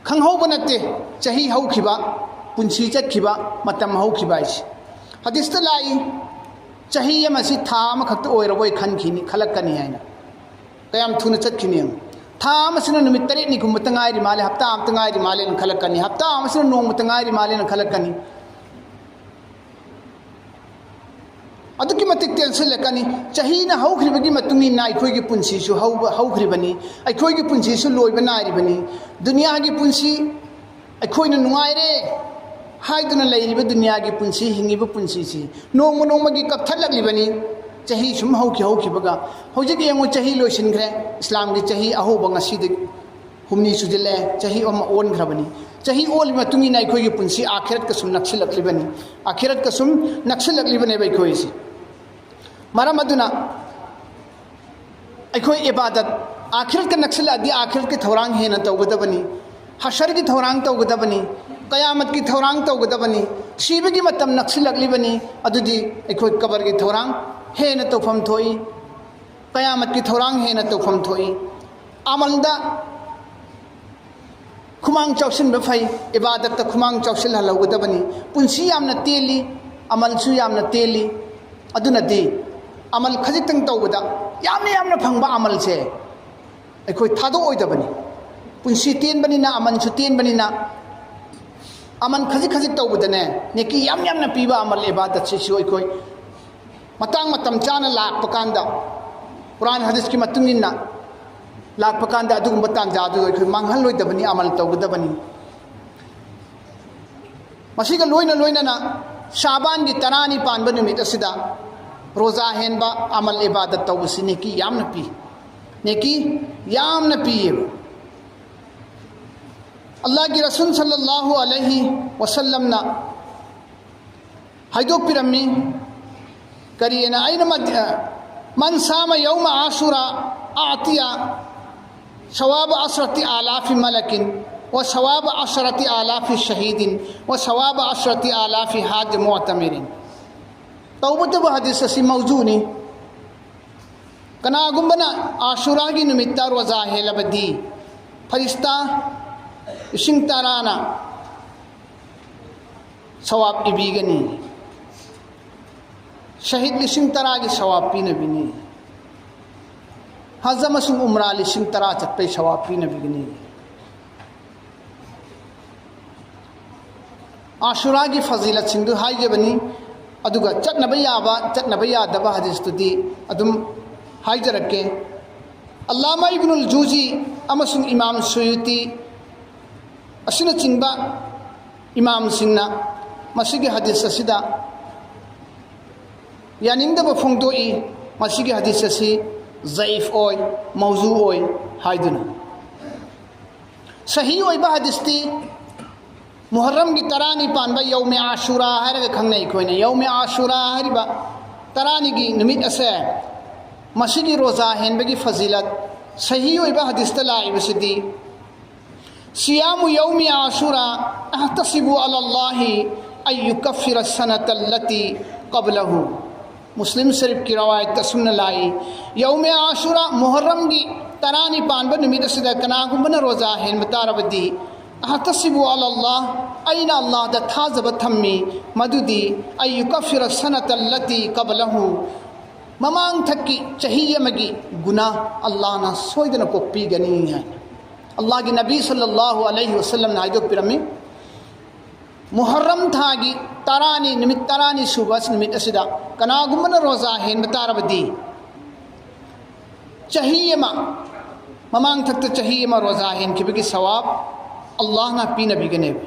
ꯈꯪꯍꯧꯕ ꯅꯠꯇꯦ, ꯆꯍꯤ ꯍꯧꯈꯤꯕ, ꯄꯨꯟꯁꯤ ꯆꯠꯈꯤꯕ, ꯃꯇꯝ ꯍꯧꯈꯤꯕ ꯍꯥꯏꯁꯦ꯫ ꯍꯗꯤꯁꯇ ꯂꯥꯛꯏ, ꯆꯍꯤ ꯑꯃꯁꯤ ꯊꯥ ꯑꯃꯈꯛꯇ ꯑꯣꯏꯔꯕꯣꯏ ꯈꯟꯈꯤꯅꯤ, ꯈꯜꯂꯛꯀꯅꯤ ꯍꯥꯏꯅ꯫ ꯀꯌꯥꯝ ꯊꯨꯅ ꯆꯠꯈꯤꯅꯤ ꯌꯦꯡꯉꯨ꯫ ꯊꯥ ꯑꯃꯁꯤꯅ ꯅꯨꯃꯤꯠ ꯇꯔꯦꯠꯅꯤꯒꯨꯝꯕꯇ ꯉꯥꯏꯔꯤ ꯃꯥꯜꯂꯦ, ꯍꯞꯇꯥ ꯑꯃꯇ ꯉꯥꯏꯔꯤ ꯃꯥꯜꯂꯦꯅ ꯈꯜꯂꯛꯀꯅꯤ, ꯍꯞꯇꯥ ꯑꯃꯁꯤꯅ ꯅꯣꯡꯃꯇ ꯉꯥꯏꯔꯤ ꯃꯥꯜꯂꯦꯅ ꯈꯜꯂꯛꯀꯅꯤ꯫ ꯑꯗꯨꯛꯀꯤ ꯃꯇꯤꯛ ꯇꯦꯟꯁꯤꯜꯂꯛꯀꯅꯤ꯫ ꯆꯍꯤꯅ ꯍꯧꯈ꯭ꯔꯤꯕꯒꯤ ꯃꯇꯨꯡ ꯏꯟꯅ ꯑꯩꯈꯣꯏꯒꯤ ꯄꯨꯟꯁꯤꯁꯨ ꯍꯧꯕ ꯍꯧꯈ꯭ꯔꯤꯕꯅꯤ, ꯑꯩꯈꯣꯏꯒꯤ ꯄꯨꯟꯁꯤꯁꯨ ꯂꯣꯏꯕ ꯅꯥꯏꯔꯤꯕꯅꯤ꯫ ꯗꯨꯅꯤꯌꯥꯒꯤ ꯄꯨꯟꯁꯤ, ꯑꯩꯈꯣꯏꯅ ꯅꯨꯡꯉꯥꯏꯔꯦ ꯍꯥꯏꯗꯨꯅ ꯂꯩꯔꯤꯕ ꯗꯨꯅꯤꯌꯥꯒꯤ ꯄꯨꯟꯁꯤ, ꯍꯤꯡꯉꯤꯕ ꯄꯨꯟꯁꯤꯁꯤ ꯅꯣꯡꯃ ꯅꯣꯡꯃꯒꯤ ꯀꯛꯊꯠꯂꯛꯂꯤꯕꯅꯤ꯫ ꯆꯍꯤ ꯁꯨꯝ ꯍꯧꯈꯤ ꯍꯧꯈꯤꯕꯒ ꯍꯧꯖꯤꯛ ꯌꯦꯡꯉꯨ, ꯆꯍꯤ ꯂꯣꯏꯁꯤꯟꯈ꯭ꯔꯦ, ꯏꯁꯂꯥꯝꯒꯤ ꯆꯍꯤ ꯑꯍꯧꯕ ꯉꯁꯤꯗꯤ ꯍꯨꯝꯅꯤ ꯁꯨꯖꯤꯜꯂꯛꯑꯦ, ꯆꯍꯤ ꯑꯃ ꯑꯣꯟꯈ꯭ꯔꯕꯅꯤ꯫ ꯆꯍꯤ ꯑꯣꯜꯂꯤ ꯃꯇꯨꯡ ꯏꯟꯅ ꯑꯩꯈꯣꯏꯒꯤ ꯄꯨꯟꯁꯤ ꯑꯥꯈꯤꯔꯠꯀ ꯁꯨꯝ ꯅꯛꯁꯤꯜꯂꯛꯂꯤꯕꯅꯤ, ꯑꯥꯈꯤꯔꯠꯀ ꯁꯨꯝ ꯅꯛꯁꯤꯜꯂꯛꯂꯤꯕꯅꯦꯕ ꯑꯩꯈꯣꯏꯁꯤ꯫ ꯃꯔꯝ ꯑꯗꯨꯅ ꯑꯩꯈꯣꯏ ꯏꯕꯥꯗꯠ, ꯑꯥꯈꯤꯔꯠꯀ ꯅꯛꯁꯤꯜꯂꯛꯑꯗꯤ ꯑꯥꯈꯤꯔꯠꯀꯤ ꯊꯧꯔꯥꯡ ꯍꯦꯟꯅ ꯇꯧꯒꯗꯕꯅꯤ, ꯍꯁꯔꯒꯤ ꯊꯧꯔꯥꯡ ꯇꯧꯒꯗꯕꯅꯤ, ꯀꯌꯥꯃꯠꯀꯤ ꯊꯧꯔꯥꯡ ꯇꯧꯒꯗꯕꯅꯤ꯫ ꯁꯤꯕꯒꯤ ꯃꯇꯝ ꯅꯛꯁꯤꯜꯂꯛꯂꯤꯕꯅꯤ, ꯑꯗꯨꯗꯤ ꯑꯩꯈꯣꯏ ꯀꯕꯔꯒꯤ ꯊꯧꯔꯥꯡ ꯍꯦꯟꯅ ꯇꯧꯐꯝ ꯊꯣꯛꯏ, ꯀꯌꯥꯃꯠꯀꯤ ꯊꯧꯔꯥꯡ ꯍꯦꯟꯅ ꯇꯧꯐꯝ ꯊꯣꯛꯏ꯫ ꯑꯃꯜꯗ ꯈꯨꯃꯥꯡ ꯆꯥꯎꯁꯤꯟꯕ ꯐꯩ, ꯏꯕꯥꯗꯠꯇ ꯈꯨꯃꯥꯡ ꯆꯥꯎꯁꯤꯜꯍꯜꯍꯧꯒꯗꯕꯅꯤ꯫ ꯄꯨꯟꯁꯤ ꯌꯥꯝꯅ ꯇꯦꯜꯂꯤ, ꯑꯃꯜꯁꯨ ꯌꯥꯝꯅ ꯇꯦꯜꯂꯤ꯫ ꯑꯗꯨꯅꯗꯤ ꯑꯃꯜ ꯈꯖꯤꯛꯇꯪ ꯇꯧꯕꯗ ꯌꯥꯝꯅ ꯌꯥꯝꯅ ꯐꯪꯕ ꯑꯃꯜꯁꯦ ꯑꯩꯈꯣꯏ ꯊꯥꯗꯣꯛꯑꯣꯏꯗꯕꯅꯤ꯫ ꯄꯨꯟꯁꯤ ꯇꯦꯟꯕꯅꯤꯅ, ꯑꯃꯜꯁꯨ ꯇꯦꯟꯕꯅꯤꯅ, ꯑꯃꯜ ꯈꯖꯤꯛ ꯈꯖꯤꯛ ꯇꯧꯕꯗꯅꯦ ꯅꯦꯀꯤ ꯌꯥꯝ ꯌꯥꯝꯅ ꯄꯤꯕ ꯑꯃꯜ ꯏꯕꯥꯗꯠꯁꯤꯁꯨ ꯑꯩꯈꯣꯏ ꯃꯇꯥꯡ ꯃꯇꯝ ꯆꯥꯅ ꯂꯥꯛꯄ ꯀꯥꯟꯗ, ꯀꯨꯔꯥꯟ ꯍꯗꯤꯁꯀꯤ ꯃꯇꯨꯡ ꯏꯟꯅ ꯂꯥꯛꯄ ꯀꯥꯟꯗ ꯑꯗꯨꯒꯨꯝꯕ ꯇꯥꯟꯖꯥꯗꯨ ꯑꯩꯈꯣꯏ ꯃꯥꯡꯍꯜꯂꯣꯏꯗꯕꯅꯤ, ꯑꯃꯜ ꯇꯧꯒꯗꯕꯅꯤ꯫ ꯃꯁꯤꯒ ꯂꯣꯏꯅ ꯂꯣꯏꯅꯅ ꯁꯥꯕꯥꯟꯒꯤ ꯇꯔꯥꯅꯤ ꯄꯥꯟꯕ ꯅꯨꯃꯤꯠ ꯑꯁꯤꯗ ꯔꯣꯖꯥ ꯍꯦꯟꯕ, ꯑꯃꯜ ꯏꯕꯥꯗꯠ ꯇꯧꯕꯁꯤ ꯅꯦꯀꯤ ꯌꯥꯝꯅ ꯄꯤ, ꯅꯦꯀꯤ ꯌꯥꯝꯅ ꯄꯤꯌꯦꯕ꯫ ꯑꯜꯂꯥꯍꯒꯤ ꯔꯁꯨꯜ ꯁꯜꯂꯜꯂꯥꯍꯨ ꯑꯂꯩꯍꯤ ꯋꯁꯜꯂꯝꯅ ꯍꯥꯏꯗꯣꯛꯄꯤꯔꯝꯃꯤ꯫ ꯀꯔꯤꯅ ꯑꯩꯅ ꯃ-, ꯃꯟ ꯁꯥꯃ ꯌꯧꯃ ꯑꯥꯁꯨꯔꯥ ꯑꯥꯇꯤꯌꯥ ꯁꯋꯥꯕ ꯑꯁꯔꯇꯤ ꯑꯥꯂꯥꯐꯤ ꯃꯂꯀꯤꯟ ꯋ ꯁꯋꯥꯕ ꯑꯁꯔꯇꯤ ꯑꯥꯂꯥꯐꯤ ꯁꯍꯤꯗꯤꯟ ꯋ ꯁꯋꯥꯕ ꯑꯁꯔꯇꯤ ꯑꯥꯂꯥꯐꯤ ꯍꯥꯖ ꯃꯨꯑꯇꯃꯤꯔꯤꯟ꯫ ꯇꯧꯕꯇꯕꯨ ꯍꯗꯤꯁ ꯑꯁꯤ ꯃꯧꯖꯨꯅꯤ꯫ ꯀꯅꯥꯒꯨꯝꯕꯅ ꯑꯥꯁꯨꯔꯥꯒꯤ ꯅꯨꯃꯤꯠꯇ ꯔꯣꯖꯥ ꯍꯦꯜꯂꯕꯗꯤ ꯐꯔꯤꯁꯇꯥ ꯂꯤꯁꯤꯡ ꯇꯔꯥꯅ ꯁꯋꯥꯕ ꯏꯕꯤꯒꯅꯤ꯫ ꯁꯍꯤꯗ ꯂꯤꯁꯤꯡ ꯇꯔꯥꯒꯤ ꯁꯋꯥꯕ ꯄꯤꯅꯕꯤꯅꯤ꯫ ꯍꯖ ꯑꯃꯁꯨꯡ ꯎꯝꯔꯥ ꯂꯤꯁꯤꯡ ꯇꯔꯥ ꯆꯠꯄꯩ ꯁꯋꯥꯕ ꯄꯤꯅꯕꯤꯒꯅꯤ꯫ ꯑꯥꯁꯨꯔꯥꯒꯤ ꯐꯖꯤꯂꯠꯁꯤꯡꯗꯨ ꯍꯥꯏꯖꯕꯅꯤ꯫ ꯑꯗꯨꯒ ꯆꯠꯅꯕ ꯌꯥꯕ, ꯆꯠꯅꯕ ꯌꯥꯗꯕ ꯍꯗꯤꯁꯇꯨꯗꯤ ꯑꯗꯨꯝ ꯍꯥꯏꯖꯔꯛꯀꯦ꯫ ꯑꯜꯂꯥꯃꯥ ꯏꯕꯅꯨꯜ ꯖꯨꯖꯤ ꯑꯃꯁꯨꯡ ꯏꯃꯥꯝ ꯁꯨꯌꯨꯇꯤ ꯑꯁꯤꯅꯆꯤꯡꯕ ꯏꯃꯥꯝꯁꯤꯡꯅ ꯃꯁꯤꯒꯤ ꯍꯗꯤꯁ ꯑꯁꯤꯗ ꯌꯥꯅꯤꯡꯗꯕ ꯐꯣꯡꯗꯣꯛꯏ꯫ ꯃꯁꯤꯒꯤ ꯍꯗꯤꯁ ꯑꯁꯤ ꯖꯌꯤꯐ ꯑꯣꯏ, ꯃꯧꯖꯨ ꯑꯣꯏ ꯍꯥꯏꯗꯨꯅ꯫ ꯁꯍꯤ ꯑꯣꯏꯕ ꯍꯗꯤꯁꯇꯤ ꯃꯨꯍꯔꯝꯒꯤ ꯇꯔꯥꯅꯤ ꯄꯥꯟꯕ ꯌꯧꯃꯦ ꯑꯥꯁꯨꯔꯥ ꯍꯥꯏꯔꯒ ꯈꯪꯅꯩ ꯑꯩꯈꯣꯏꯅ꯫ ꯌꯧꯃꯦ ꯑꯥꯁꯨꯔꯥ ꯍꯥꯏꯔꯤꯕ ꯇꯔꯥꯅꯤꯒꯤ ꯅꯨꯃꯤꯠ ꯑꯁꯦ, ꯃꯁꯤꯒꯤ ꯔꯣꯖꯥ ꯍꯦꯟꯕꯒꯤ ꯐꯖꯤꯂꯠ ꯁꯍꯤ ꯑꯣꯏꯕ ꯍꯗꯤꯁꯇ ꯂꯥꯛꯏꯕꯁꯤꯗꯤ, ꯁꯤꯌꯥꯃꯨ ꯌꯧꯃꯤ ꯑꯥꯁꯨꯔꯥ ꯑꯍꯇꯁꯤꯕꯨ ꯑꯂꯜꯂꯥꯍꯤ ꯑꯌꯨꯀꯐꯤꯔ ꯁꯅꯇꯜꯂꯇꯤ ꯀꯕꯂꯍꯨ꯫ ꯃꯨꯁꯂꯤꯝ ꯁꯔꯤꯐꯀꯤ ꯔꯋꯥꯌꯠꯇ ꯑꯁꯨꯝꯅ ꯂꯥꯛꯏ, ꯌꯧꯃꯦ ꯑꯥꯁꯨꯔꯥ, ꯃꯨꯍꯔꯝꯒꯤ ꯇꯔꯥꯅꯤ ꯄꯥꯟꯕ ꯅꯨꯃꯤꯠ ꯑꯁꯤꯗ ꯀꯅꯥꯒꯨꯝꯕꯅ ꯔꯣꯖꯥ ꯍꯦꯟꯕ ꯇꯥꯔꯕꯗꯤ, ꯑꯍꯇꯁꯤꯕꯨ ꯑꯂꯜꯂꯥꯍ, ꯑꯩꯅ ꯑꯜꯂꯥꯍꯗ ꯊꯥꯖꯕ ꯊꯝꯃꯤ, ꯃꯗꯨꯗꯤ ꯑꯌꯨꯀꯐꯤꯔ ꯁꯅꯇꯜꯂꯇꯤ ꯀꯕꯂꯍꯨ, ꯃꯃꯥꯡꯊꯛꯀꯤ ꯆꯍꯤ ꯑꯃꯒꯤ ꯒꯨꯅꯥ ꯑꯜꯂꯥꯍꯅ ꯁꯣꯏꯗꯅ ꯀꯣꯛꯄꯤꯒꯅꯤ ꯍꯥꯏꯅ ꯑꯜꯂꯥꯍꯒꯤ ꯅꯕꯤ ꯁꯜꯂꯜꯂꯥꯍꯨ ꯑꯂꯩꯍꯤ ꯋꯁꯜꯂꯝꯅ ꯍꯥꯏꯗꯣꯛꯄꯤꯔꯝꯃꯤ꯫ ꯃꯨꯍꯔꯝ ꯊꯥꯒꯤ ꯇꯔꯥꯅꯤ, ꯅꯨꯃꯤꯠ ꯇꯔꯥꯅꯤ ꯁꯨꯕ ꯅꯨꯃꯤꯠ ꯑꯁꯤꯗ ꯀꯅꯥꯒꯨꯝꯕꯅ ꯔꯣꯖꯥ ꯍꯦꯟꯕ ꯇꯥꯔꯕꯗꯤ, ꯆꯍꯤ ꯑꯃ, ꯃꯃꯥꯡꯊꯛꯇ ꯆꯍꯤ ꯑꯃ ꯔꯣꯖꯥ ꯍꯦꯟꯈꯤꯕꯒꯤ ꯁꯋꯥꯕ ꯑꯜꯂꯥꯍꯅ ꯄꯤꯅꯕꯤꯒꯅꯦꯕ꯫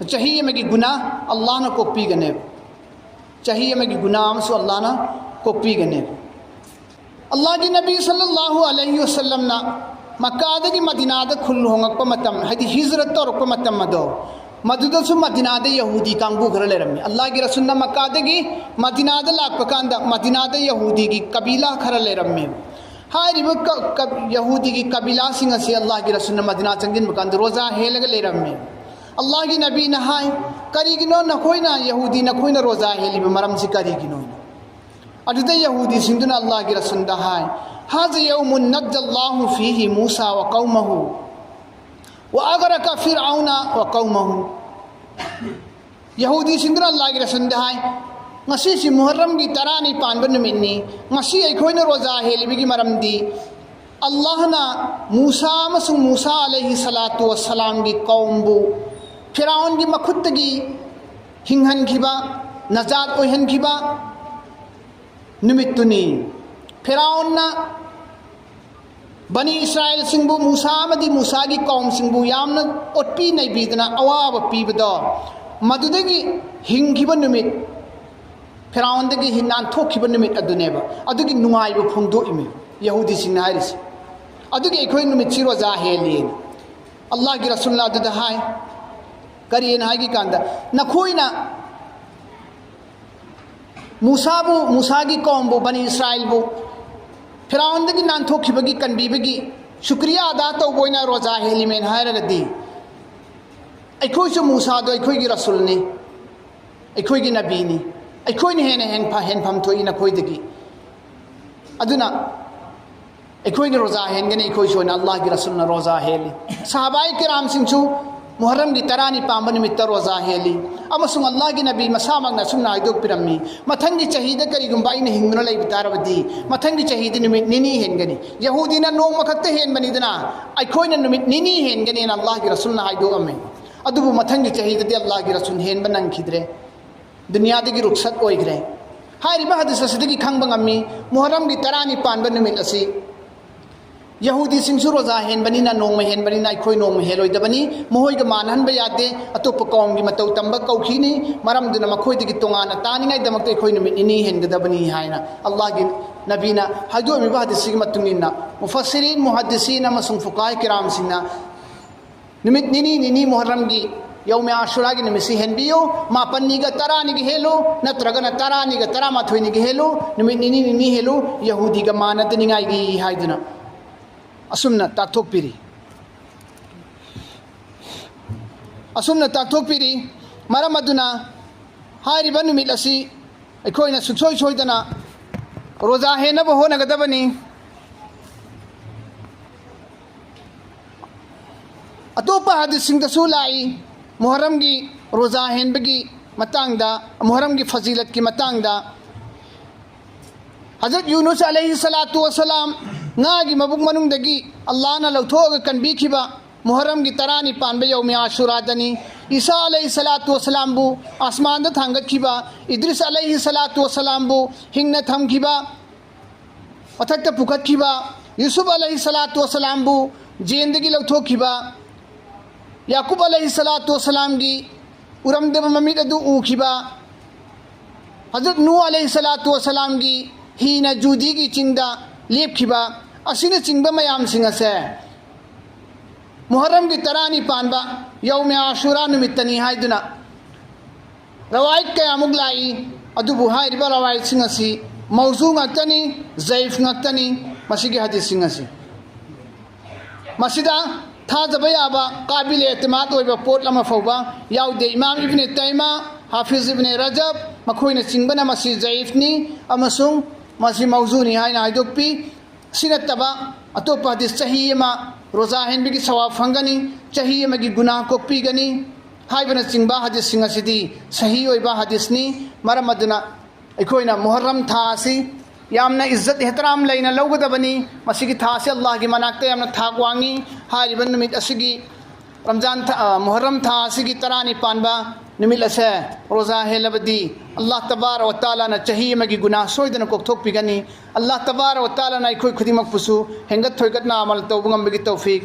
ꯆꯍꯤ ꯑꯃꯒꯤ ꯒꯨꯅꯥ ꯑꯜꯂꯥꯍꯅ ꯀꯣꯛꯄꯤꯒꯅꯦꯕ꯫ ꯆꯍꯤ ꯑꯃꯒꯤ ꯒꯨꯅꯥ ꯑꯃꯁꯨ ꯑꯜꯂꯥꯍꯅ ꯀꯣꯛꯄꯤꯒꯅꯦꯕ꯫ ꯑꯜꯂꯥꯍꯒꯤ ꯅꯕꯤ ꯁꯜꯂꯜꯂꯥꯍꯨ ꯑꯂꯩꯍꯤ ꯋꯁꯜꯂꯝꯅ ꯃꯛꯀꯥꯗꯒꯤ ꯃꯗꯤꯅꯥꯗ ꯈꯨꯜ ꯍꯣꯡꯉꯛꯄ ꯃꯇꯝ, ꯍꯥꯏꯗꯤ ꯍꯤꯖꯔꯠ ꯇꯧꯔꯛꯄ ꯃꯇꯝ ꯑꯗꯣ, ꯃꯗꯨꯗꯁꯨ ꯃꯗꯤꯅꯥꯗ ꯌꯍꯨꯗꯤ ꯀꯥꯡꯕꯨ ꯈꯔ ꯂꯩꯔꯝꯃꯤ꯫ ꯑꯜꯂꯥꯍꯒꯤ ꯔꯁꯨꯜꯅ ꯃꯛꯀꯥꯗꯒꯤ ꯃꯗꯤꯅꯥꯗ ꯂꯥꯛꯄ ꯀꯥꯟꯗ ꯃꯗꯤꯅꯥꯗ ꯌꯍꯨꯗꯤꯒꯤ ꯀꯕꯤꯂꯥ ꯈꯔ ꯂꯩꯔꯝꯃꯦ꯫ ꯍꯥꯏꯔꯤꯕ ꯀ-, ꯀ-, ꯌꯍꯨꯗꯤꯒꯤ ꯀꯕꯤꯂꯥꯁꯤꯡ ꯑꯁꯤ ꯑꯜꯂꯥꯍꯒꯤ ꯔꯁꯨꯜꯅ ꯃꯗꯤꯅꯥ ꯆꯪꯁꯤꯟꯕ ꯀꯥꯟꯗ ꯔꯣꯖꯥ ꯍꯦꯜꯂꯒ ꯂꯩꯔꯝꯃꯦ꯫ ꯑꯜꯂꯥꯍꯒꯤ ꯅꯕꯤꯅ ꯍꯥꯏ, "ꯀꯔꯤꯒꯤꯅꯣ ꯅꯈꯣꯏꯅ, ꯌꯍꯨꯗꯤ ꯅꯈꯣꯏꯅ ꯔꯣꯖꯥ ꯍꯦꯜꯂꯤꯕ ꯃꯔꯝꯁꯤ ꯀꯔꯤꯒꯤꯅꯣ?" ꯑꯗꯨꯗ ꯌꯍꯨꯗꯤꯁꯤꯡꯗꯨꯅ ꯑꯜꯂꯥꯍꯒꯤ ꯔꯁꯨꯜꯗ ꯍꯥꯏ, "ꯍꯥꯖ ꯌꯧꯃꯨꯟ ꯅꯖꯜꯂꯥꯍꯨ ꯐꯤꯍꯤ ꯃꯨꯁꯥ ꯋ ꯀꯧꯃꯍꯨ ꯋ ꯑꯒꯔꯀ ꯐꯤꯔꯑꯧꯅ ꯋ ꯀꯧꯃꯍꯨ"꯫ ꯌꯍꯨꯗꯤꯁꯤꯡꯗꯨꯅ ꯑꯜꯂꯥꯍꯒꯤ ꯔꯁꯨꯜꯗ ꯍꯥꯏ, ꯉꯁꯤꯁꯤ ꯃꯨꯍꯔꯔꯝꯒꯤ ꯇꯔꯥꯅꯤ ꯄꯥꯟꯕ ꯅꯨꯃꯤꯠꯅꯤ꯫ ꯉꯁꯤ ꯑꯩꯈꯣꯏꯅ ꯔꯣꯖꯥ ꯍꯦꯜꯂꯤꯕꯒꯤ ꯃꯔꯝꯗꯤ, ꯑꯜꯂꯥꯍꯅ ꯃꯨꯁꯥ ꯑꯃꯁꯨꯡ ꯃꯨꯁꯥ ꯑꯂꯩꯍꯤ ꯁꯂꯥꯇꯨ ꯋꯁꯁꯂꯥꯝꯒꯤ ꯀꯧꯝꯕꯨ ꯐꯤꯔꯥꯎꯟꯒꯤ ꯃꯈꯨꯠꯇꯒꯤ ꯍꯤꯡꯍꯟꯈꯤꯕ, ꯅꯖꯥꯠ ꯑꯣꯏꯍꯟꯈꯤꯕ ꯅꯨꯃꯤꯠꯇꯨꯅꯤ꯫ ꯐꯤꯔꯥꯎꯟꯅ ꯕꯅꯤ ꯏꯁꯔꯥꯏꯜꯁꯤꯡꯕꯨ, ꯃꯨꯁꯥ ꯑꯃꯗꯤ ꯃꯨꯁꯥꯒꯤ ꯀꯧꯝꯁꯤꯡꯕꯨ ꯌꯥꯝꯅ ꯑꯣꯠꯄꯤ ꯅꯩꯕꯤꯗꯅ ꯑꯋꯥꯕ ꯄꯤꯕꯗꯣ, ꯃꯗꯨꯗꯒꯤ ꯍꯤꯡꯈꯤꯕ ꯅꯨꯃꯤꯠ, ꯐꯤꯔꯥꯎꯟꯗꯒꯤ ꯍꯤ-, ꯅꯥꯟꯊꯣꯛꯈꯤꯕ ꯅꯨꯃꯤꯠ ꯑꯗꯨꯅꯦꯕ꯫ ꯑꯗꯨꯒꯤ ꯅꯨꯡꯉꯥꯏꯕ ꯐꯣꯡꯗꯣꯛꯏꯃꯤ ꯌꯍꯨꯗꯤꯁꯤꯡꯅ ꯍꯥꯏꯔꯤꯁꯦ꯫ ꯑꯗꯨꯒꯤ ꯑꯩꯈꯣꯏ ꯅꯨꯃꯤꯠꯁꯤ ꯔꯣꯖꯥ ꯍꯦꯜꯂꯤ꯫ ꯑꯜꯂꯥꯍꯒꯤ ꯔꯁꯨꯜꯅ ꯑꯗꯨꯗ ꯍꯥꯏ, ꯀꯔꯤꯅ ꯍꯥꯏꯒꯤ ꯀꯥꯟꯗ, ꯅꯈꯣꯏꯅ ꯃꯨꯁꯥꯕꯨ, ꯃꯨꯁꯥꯒꯤ ꯀꯧꯝꯕꯨ, ꯕꯅꯤ ꯏꯁꯔꯥꯏꯜꯕꯨ ꯐꯤꯔꯥꯎꯟꯗꯒꯤ ꯅꯥꯟꯊꯣꯛꯈꯤꯕꯒꯤ, ꯀꯟꯕꯤꯕꯒꯤ ꯁꯨꯀ꯭ꯔꯤꯌꯥ ꯑꯗꯥ ꯇꯧꯕ ꯑꯣꯏꯅ ꯔꯣꯖꯥ ꯍꯦꯜꯂꯤꯃꯦꯅ ꯍꯥꯏꯔꯒꯗꯤ, ꯑꯩꯈꯣꯏꯁꯨ ꯃꯨꯁꯥꯗꯣ ꯑꯩꯈꯣꯏꯒꯤ ꯔꯁꯨꯜꯅꯤ, ꯑꯩꯈꯣꯏꯒꯤ ꯅꯕꯤꯅꯤ, ꯑꯩꯈꯣꯏꯅ ꯍꯦꯟꯅ ꯍꯦꯟꯐ-, ꯍꯦꯟꯐꯝ ꯊꯣꯛꯏ ꯅꯈꯣꯏꯗꯒꯤ꯫ ꯑꯗꯨꯅ ꯑꯩꯈꯣꯏꯅ ꯔꯣꯖꯥ ꯍꯦꯟꯒꯅꯤ, ꯑꯩꯈꯣꯏꯁꯨ ꯑꯣꯏꯅ ꯑꯜꯂꯥꯍꯒꯤ ꯔꯁꯨꯜꯅ ꯔꯣꯖꯥ ꯍꯦꯜꯂꯤ꯫ ꯁꯍꯥꯕꯥꯏ ꯀꯤꯔꯥꯝꯁꯤꯡꯁꯨ ꯃꯨꯍꯔꯔꯝꯒꯤ ꯇꯔꯥꯅꯤ ꯄꯥꯟꯕ ꯅꯨꯃꯤꯠꯇ ꯔꯣꯖꯥ ꯍꯦꯜꯂꯤ꯫ ꯑꯃꯁꯨꯡ ꯑꯜꯂꯥꯍꯒꯤ ꯅꯕꯤ ꯃꯁꯥꯃꯛꯅ ꯑꯁꯨꯝꯅ ꯍꯥꯏꯗꯣꯛꯄꯤꯔꯝꯃꯤ, "ꯃꯊꯪꯒꯤ ꯆꯍꯤꯗ ꯀꯔꯤꯒꯨꯝꯕ ꯑꯩꯅ ꯍꯤꯡꯗꯨꯅ ꯂꯩꯕ ꯇꯥꯔꯕꯗꯤ, ꯃꯊꯪꯒꯤ ꯆꯍꯤꯗ ꯅꯨꯃꯤꯠ ꯅꯤꯅꯤ ꯍꯦꯟꯒꯅꯤ"꯫ ꯌꯍꯨꯗꯤꯅ ꯅꯣꯡꯃ ꯈꯛꯇ ꯍꯦꯟꯕꯅꯤꯗꯅ, ꯑꯩꯈꯣꯏꯅ ꯅꯨꯃꯤꯠ ꯅꯤꯅꯤ ꯍꯦꯟꯒꯅꯤꯅ ꯑꯜꯂꯥꯍꯒꯤ ꯔꯁꯨꯜꯅ ꯍꯥꯏꯗꯣꯛꯑꯝꯃꯤ꯫ ꯑꯗꯨꯕꯨ ꯃꯊꯪꯒꯤ ꯆꯍꯤꯗꯗꯤ ꯑꯜꯂꯥꯍꯒꯤ ꯔꯁꯨꯜ ꯍꯦꯟꯕ ꯅꯪꯈꯤꯗ꯭ꯔꯦ꯫ ꯗꯨꯅꯤꯌꯥꯗꯒꯤ ꯔꯨꯛꯁꯠ ꯑꯣꯏꯈ꯭ꯔꯦ꯫ ꯍꯥꯏꯔꯤꯕ ꯍꯗꯤꯁ ꯑꯁꯤꯗꯒꯤ ꯈꯪꯕ ꯉꯝꯃꯤ, ꯃꯨꯍꯔꯔꯝꯒꯤ ꯇꯔꯥꯅꯤ ꯄꯥꯟꯕ ꯅꯨꯃꯤꯠ ꯑꯁꯤ ꯌꯍꯨꯗꯤꯁꯤꯡꯁꯨ ꯔꯣꯖꯥ ꯍꯦꯟꯕꯅꯤꯅ, ꯅꯣꯡꯃ ꯍꯦꯟꯕꯅꯤꯅ, ꯑꯩꯈꯣꯏ ꯅꯣꯡꯃ ꯍꯦꯜꯂꯣꯏꯗꯕꯅꯤ, ꯃꯈꯣꯏꯒ ꯃꯥꯟꯅꯍꯟꯕ ꯌꯥꯗꯦ, ꯑꯇꯣꯞꯄ ꯀꯧꯝꯒꯤ ꯃꯇꯧ ꯇꯝꯕ ꯀꯧꯈꯤꯅꯤ, ꯃꯔꯝꯗꯨꯅ ꯃꯈꯣꯏꯗꯒꯤ ꯇꯣꯉꯥꯟꯅ ꯇꯥꯅꯤꯡꯉꯥꯏꯗꯃꯛꯇ ꯑꯩꯈꯣꯏ ꯅꯨꯃꯤꯠ ꯅꯤꯅꯤ ꯍꯦꯟꯒꯗꯕꯅꯤ ꯍꯥꯏꯅ ꯑꯜꯂꯥꯍꯒꯤ ꯅꯕꯤꯅ ꯍꯥꯏꯗꯣꯛꯂꯝꯃꯤꯕ ꯍꯗꯤꯁꯁꯤꯒꯤ ꯃꯇꯨꯡ ꯏꯟꯅ ꯃꯨꯐꯁꯤꯔꯤꯟ, ꯃꯨꯍꯗꯤꯁꯤꯟ ꯑꯃꯁꯨꯡ ꯐꯨꯀꯥꯍ ꯀꯤꯔꯥꯝꯁꯤꯡꯅ ꯅꯨꯃꯤꯠ ꯅꯤꯅꯤ ꯅꯤꯅꯤ ꯃꯨꯍꯔꯔꯝꯒꯤ ꯌꯧꯃꯦ ꯑꯥꯁꯨꯔꯥꯒꯤ ꯅꯨꯃꯤꯠꯁꯤ ꯍꯦꯟꯕꯤꯌꯨ, ꯃꯥꯄꯟꯅꯤꯒ ꯇꯔꯥꯅꯤꯒ ꯍꯦꯜꯂꯨ, ꯅꯠꯇ꯭ꯔꯒꯅ ꯇꯔꯥꯅꯤꯒ ꯇꯔꯥꯃꯥꯊꯣꯏꯅꯤꯒ ꯍꯦꯜꯂꯨ, ꯅꯨꯃꯤꯠ ꯅꯤꯅꯤ ꯅꯤꯅꯤ ꯍꯦꯜꯂꯨ, ꯌꯍꯨꯗꯤꯒ ꯃꯥꯟꯅꯗꯅꯤꯡꯉꯥꯏꯒꯤ ꯍꯥꯏꯗꯨꯅ ꯑꯁꯨꯝꯅ ꯇꯥꯛꯊꯣꯛꯄꯤꯔꯤ꯫ ꯑꯁꯨꯝꯅ ꯇꯥꯛꯊꯣꯛꯄꯤꯔꯤ꯫ ꯃꯔꯝ ꯑꯗꯨꯅ ꯍꯥꯏꯔꯤꯕ ꯅꯨꯃꯤꯠ ꯑꯁꯤ ꯑꯩꯈꯣꯏꯅ ꯁꯨꯡꯁꯣꯏ ꯁꯣꯏꯗꯅ ꯔꯣꯖꯥ ꯍꯦꯟꯅꯕ ꯍꯣꯠꯅꯒꯗꯕꯅꯤ꯫ ꯑꯇꯣꯞꯄ ꯍꯗꯤꯁꯁꯤꯡꯗꯁꯨ ꯂꯥꯛꯏ, ꯃꯨꯍꯔꯔꯝꯒꯤ ꯔꯣꯖꯥ ꯍꯦꯟꯕꯒꯤ ꯃꯇꯥꯡꯗ, ꯃꯨꯍꯔꯝꯒꯤ ꯐꯖꯤꯂꯠꯀꯤ ꯃꯇꯥꯡꯗ, ꯍꯖꯔꯠ ꯌꯨꯅꯨꯁ ꯑꯂꯩꯍꯤ ꯁꯂꯥꯇꯨ ꯋꯁꯂꯥꯝ ꯉꯥꯒꯤ ꯃꯕꯨꯛ ꯃꯅꯨꯡꯗꯒꯤ ꯑꯜꯂꯥꯍꯅ ꯂꯧꯊꯣꯛꯑꯒ ꯀꯟꯕꯤꯈꯤꯕ ꯃꯨꯍꯔꯝꯒꯤ ꯇꯔꯥꯅꯤ ꯄꯥꯟꯕ ꯌꯧꯃꯦ ꯑꯥꯁꯨꯔꯥꯗꯅꯤ꯫ ꯏꯁꯥ ꯑꯂꯩꯍꯤ ꯁꯂꯥꯇꯨ ꯋꯁꯂꯥꯝꯕꯨ ꯑꯁꯃꯥꯟꯗ ꯊꯥꯡꯒꯠꯈꯤꯕ, ꯏꯗ꯭ꯔꯤꯁ ꯑꯂꯩꯍꯤ ꯁꯂꯥꯇꯨ ꯋꯁꯂꯥꯝꯕꯨ ꯍꯤꯡꯅ ꯊꯝꯈꯤꯕ, ꯃꯊꯛꯇ ꯄꯨꯈꯠꯈꯤꯕ, ꯌꯨꯁꯨꯐ ꯑꯂꯩꯍꯤ ꯁꯂꯥꯇꯨ ꯋꯁꯂꯥꯝꯕꯨ ꯖꯦꯟꯗꯒꯤ ꯂꯧꯊꯣꯛꯈꯤꯕ, ꯌꯥꯀꯨꯕ ꯑꯂꯩꯍꯤ ꯁꯂꯥꯇꯨ ꯋꯁꯂꯥꯝꯒꯤ ꯎꯔꯝꯗꯕ ꯃꯃꯤꯠ ꯑꯗꯨ ꯎꯈꯤꯕ, ꯍꯖꯔꯠ ꯅꯨ ꯑꯂꯩꯍꯤ ꯁꯂꯥꯇꯨ ꯋꯁꯂꯥꯝꯒꯤ ꯍꯤꯅ ꯖꯨꯗꯤꯒꯤ ꯆꯤꯡꯗ ꯂꯦꯞꯈꯤꯕ, ꯑꯁꯤꯅꯆꯤꯡꯕ ꯃꯌꯥꯝꯁꯤꯡ ꯑꯁꯦ ꯃꯨꯍꯔꯝꯒꯤ ꯇꯔꯥꯅꯤ ꯄꯥꯟꯕ ꯌꯧꯃꯦ ꯑꯥꯁꯨꯔꯥ ꯅꯨꯃꯤꯠꯇꯅꯤ ꯍꯥꯏꯗꯨꯅ ꯔꯋꯥꯏꯠ ꯀꯌꯥꯃꯨꯛ ꯂꯥꯛꯏ꯫ ꯑꯗꯨꯕꯨ ꯍꯥꯏꯔꯤꯕ ꯔꯋꯥꯏꯠꯁꯤꯡ ꯑꯁꯤ ꯃꯧꯖꯨ ꯉꯥꯛꯇꯅꯤ, ꯖꯌꯤꯐ ꯉꯥꯛꯇꯅꯤ꯫ ꯃꯁꯤꯒꯤ ꯍꯗꯤꯁꯁꯤꯡ ꯑꯁꯤ ꯃꯁꯤꯗ ꯊꯥꯖꯕ ꯌꯥꯕ ꯀꯥꯕꯤꯜ ꯑꯦꯇꯤꯃꯥꯗ ꯑꯣꯏꯕ ꯄꯣꯠ ꯑꯃ ꯐꯥꯎꯕ ꯌꯥꯎꯗꯦ꯫ ꯏꯃꯥꯝ ꯏꯕꯅꯦ ꯇꯥꯏꯃꯥ, ꯍꯥꯐꯤꯖ ꯏꯕꯅꯦ ꯔꯖꯕ, ꯃꯈꯣꯏꯅ ꯆꯤꯡꯕꯅ ꯃꯁꯤ ꯖꯌꯤꯐꯅꯤ ꯑꯃꯁꯨꯡ ꯃꯁꯤ ꯃꯧꯖꯨꯅꯤ ꯍꯥꯏꯅ ꯍꯥꯏꯗꯣꯛꯄꯤ꯫ ꯁꯤ ꯅꯠꯇꯕ ꯑꯇꯣꯞꯄ ꯍꯗꯤꯁ, ꯆꯍꯤ ꯑꯃ ꯔꯣꯖꯥ ꯍꯦꯟꯕꯒꯤ ꯁꯋꯥꯕ ꯐꯪꯒꯅꯤ, ꯆꯍꯤ ꯑꯃꯒꯤ ꯒꯨꯅꯥꯍ ꯀꯣꯛꯄꯤꯒꯅꯤ ꯍꯥꯏꯕꯅꯆꯤꯡꯕ ꯍꯗꯤꯁꯁꯤꯡ ꯑꯁꯤꯗꯤ ꯁꯍꯤ ꯑꯣꯏꯕ ꯍꯗꯤꯁꯅꯤ꯫ ꯃꯔꯝ ꯑꯗꯨꯅ ꯑꯩꯈꯣꯏꯅ ꯃꯨꯍꯔꯝ ꯊꯥ ꯑꯁꯤ ꯌꯥꯝꯅ ꯏꯖꯠ ꯏꯍꯇꯔꯥꯝ ꯂꯩꯅ ꯂꯧꯒꯗꯕꯅꯤ꯫ ꯃꯁꯤꯒꯤ ꯊꯥ ꯑꯁꯤ ꯑꯜꯂꯥꯍꯒꯤ ꯃꯅꯥꯛꯇ ꯌꯥꯝꯅ ꯊꯥꯛ ꯋꯥꯡꯉꯤ꯫ ꯍꯥꯏꯔꯤꯕ ꯅꯨꯃꯤꯠ ꯑꯁꯤꯒꯤ ꯔꯝꯖꯥꯟ ꯊꯥ, ꯑ, ꯃꯨꯍꯔꯝ ꯊꯥ ꯑꯁꯤꯒꯤ ꯇꯔꯥꯅꯤ ꯄꯥꯟꯕ ꯅꯨꯃꯤꯠ ꯑꯁꯦ ꯔꯣꯖꯥ ꯍꯦꯜꯂꯕꯗꯤ ꯑꯜꯂꯥꯍ ꯇꯕꯥꯔꯛ ꯋ ꯇꯥꯂꯥꯅ ꯆꯍꯤ ꯑꯃꯒꯤ ꯒꯨꯅꯥꯍ ꯁꯣꯏꯗꯅ ꯀꯣꯛꯊꯣꯛꯄꯤꯒꯅꯤ꯫ ꯑꯜꯂꯥꯍ ꯇꯕꯥꯔꯛ ꯋ ꯇꯥꯂꯥꯅ ꯑꯩꯈꯣꯏ ꯈꯨꯗꯤꯡꯃꯛꯄꯨꯁꯨ ꯍꯦꯟꯒꯠ ꯊꯣꯏꯒꯠꯅ ꯑꯃꯜ ꯇꯧꯕ ꯉꯝꯕꯒꯤ ꯇꯧꯐꯤꯛ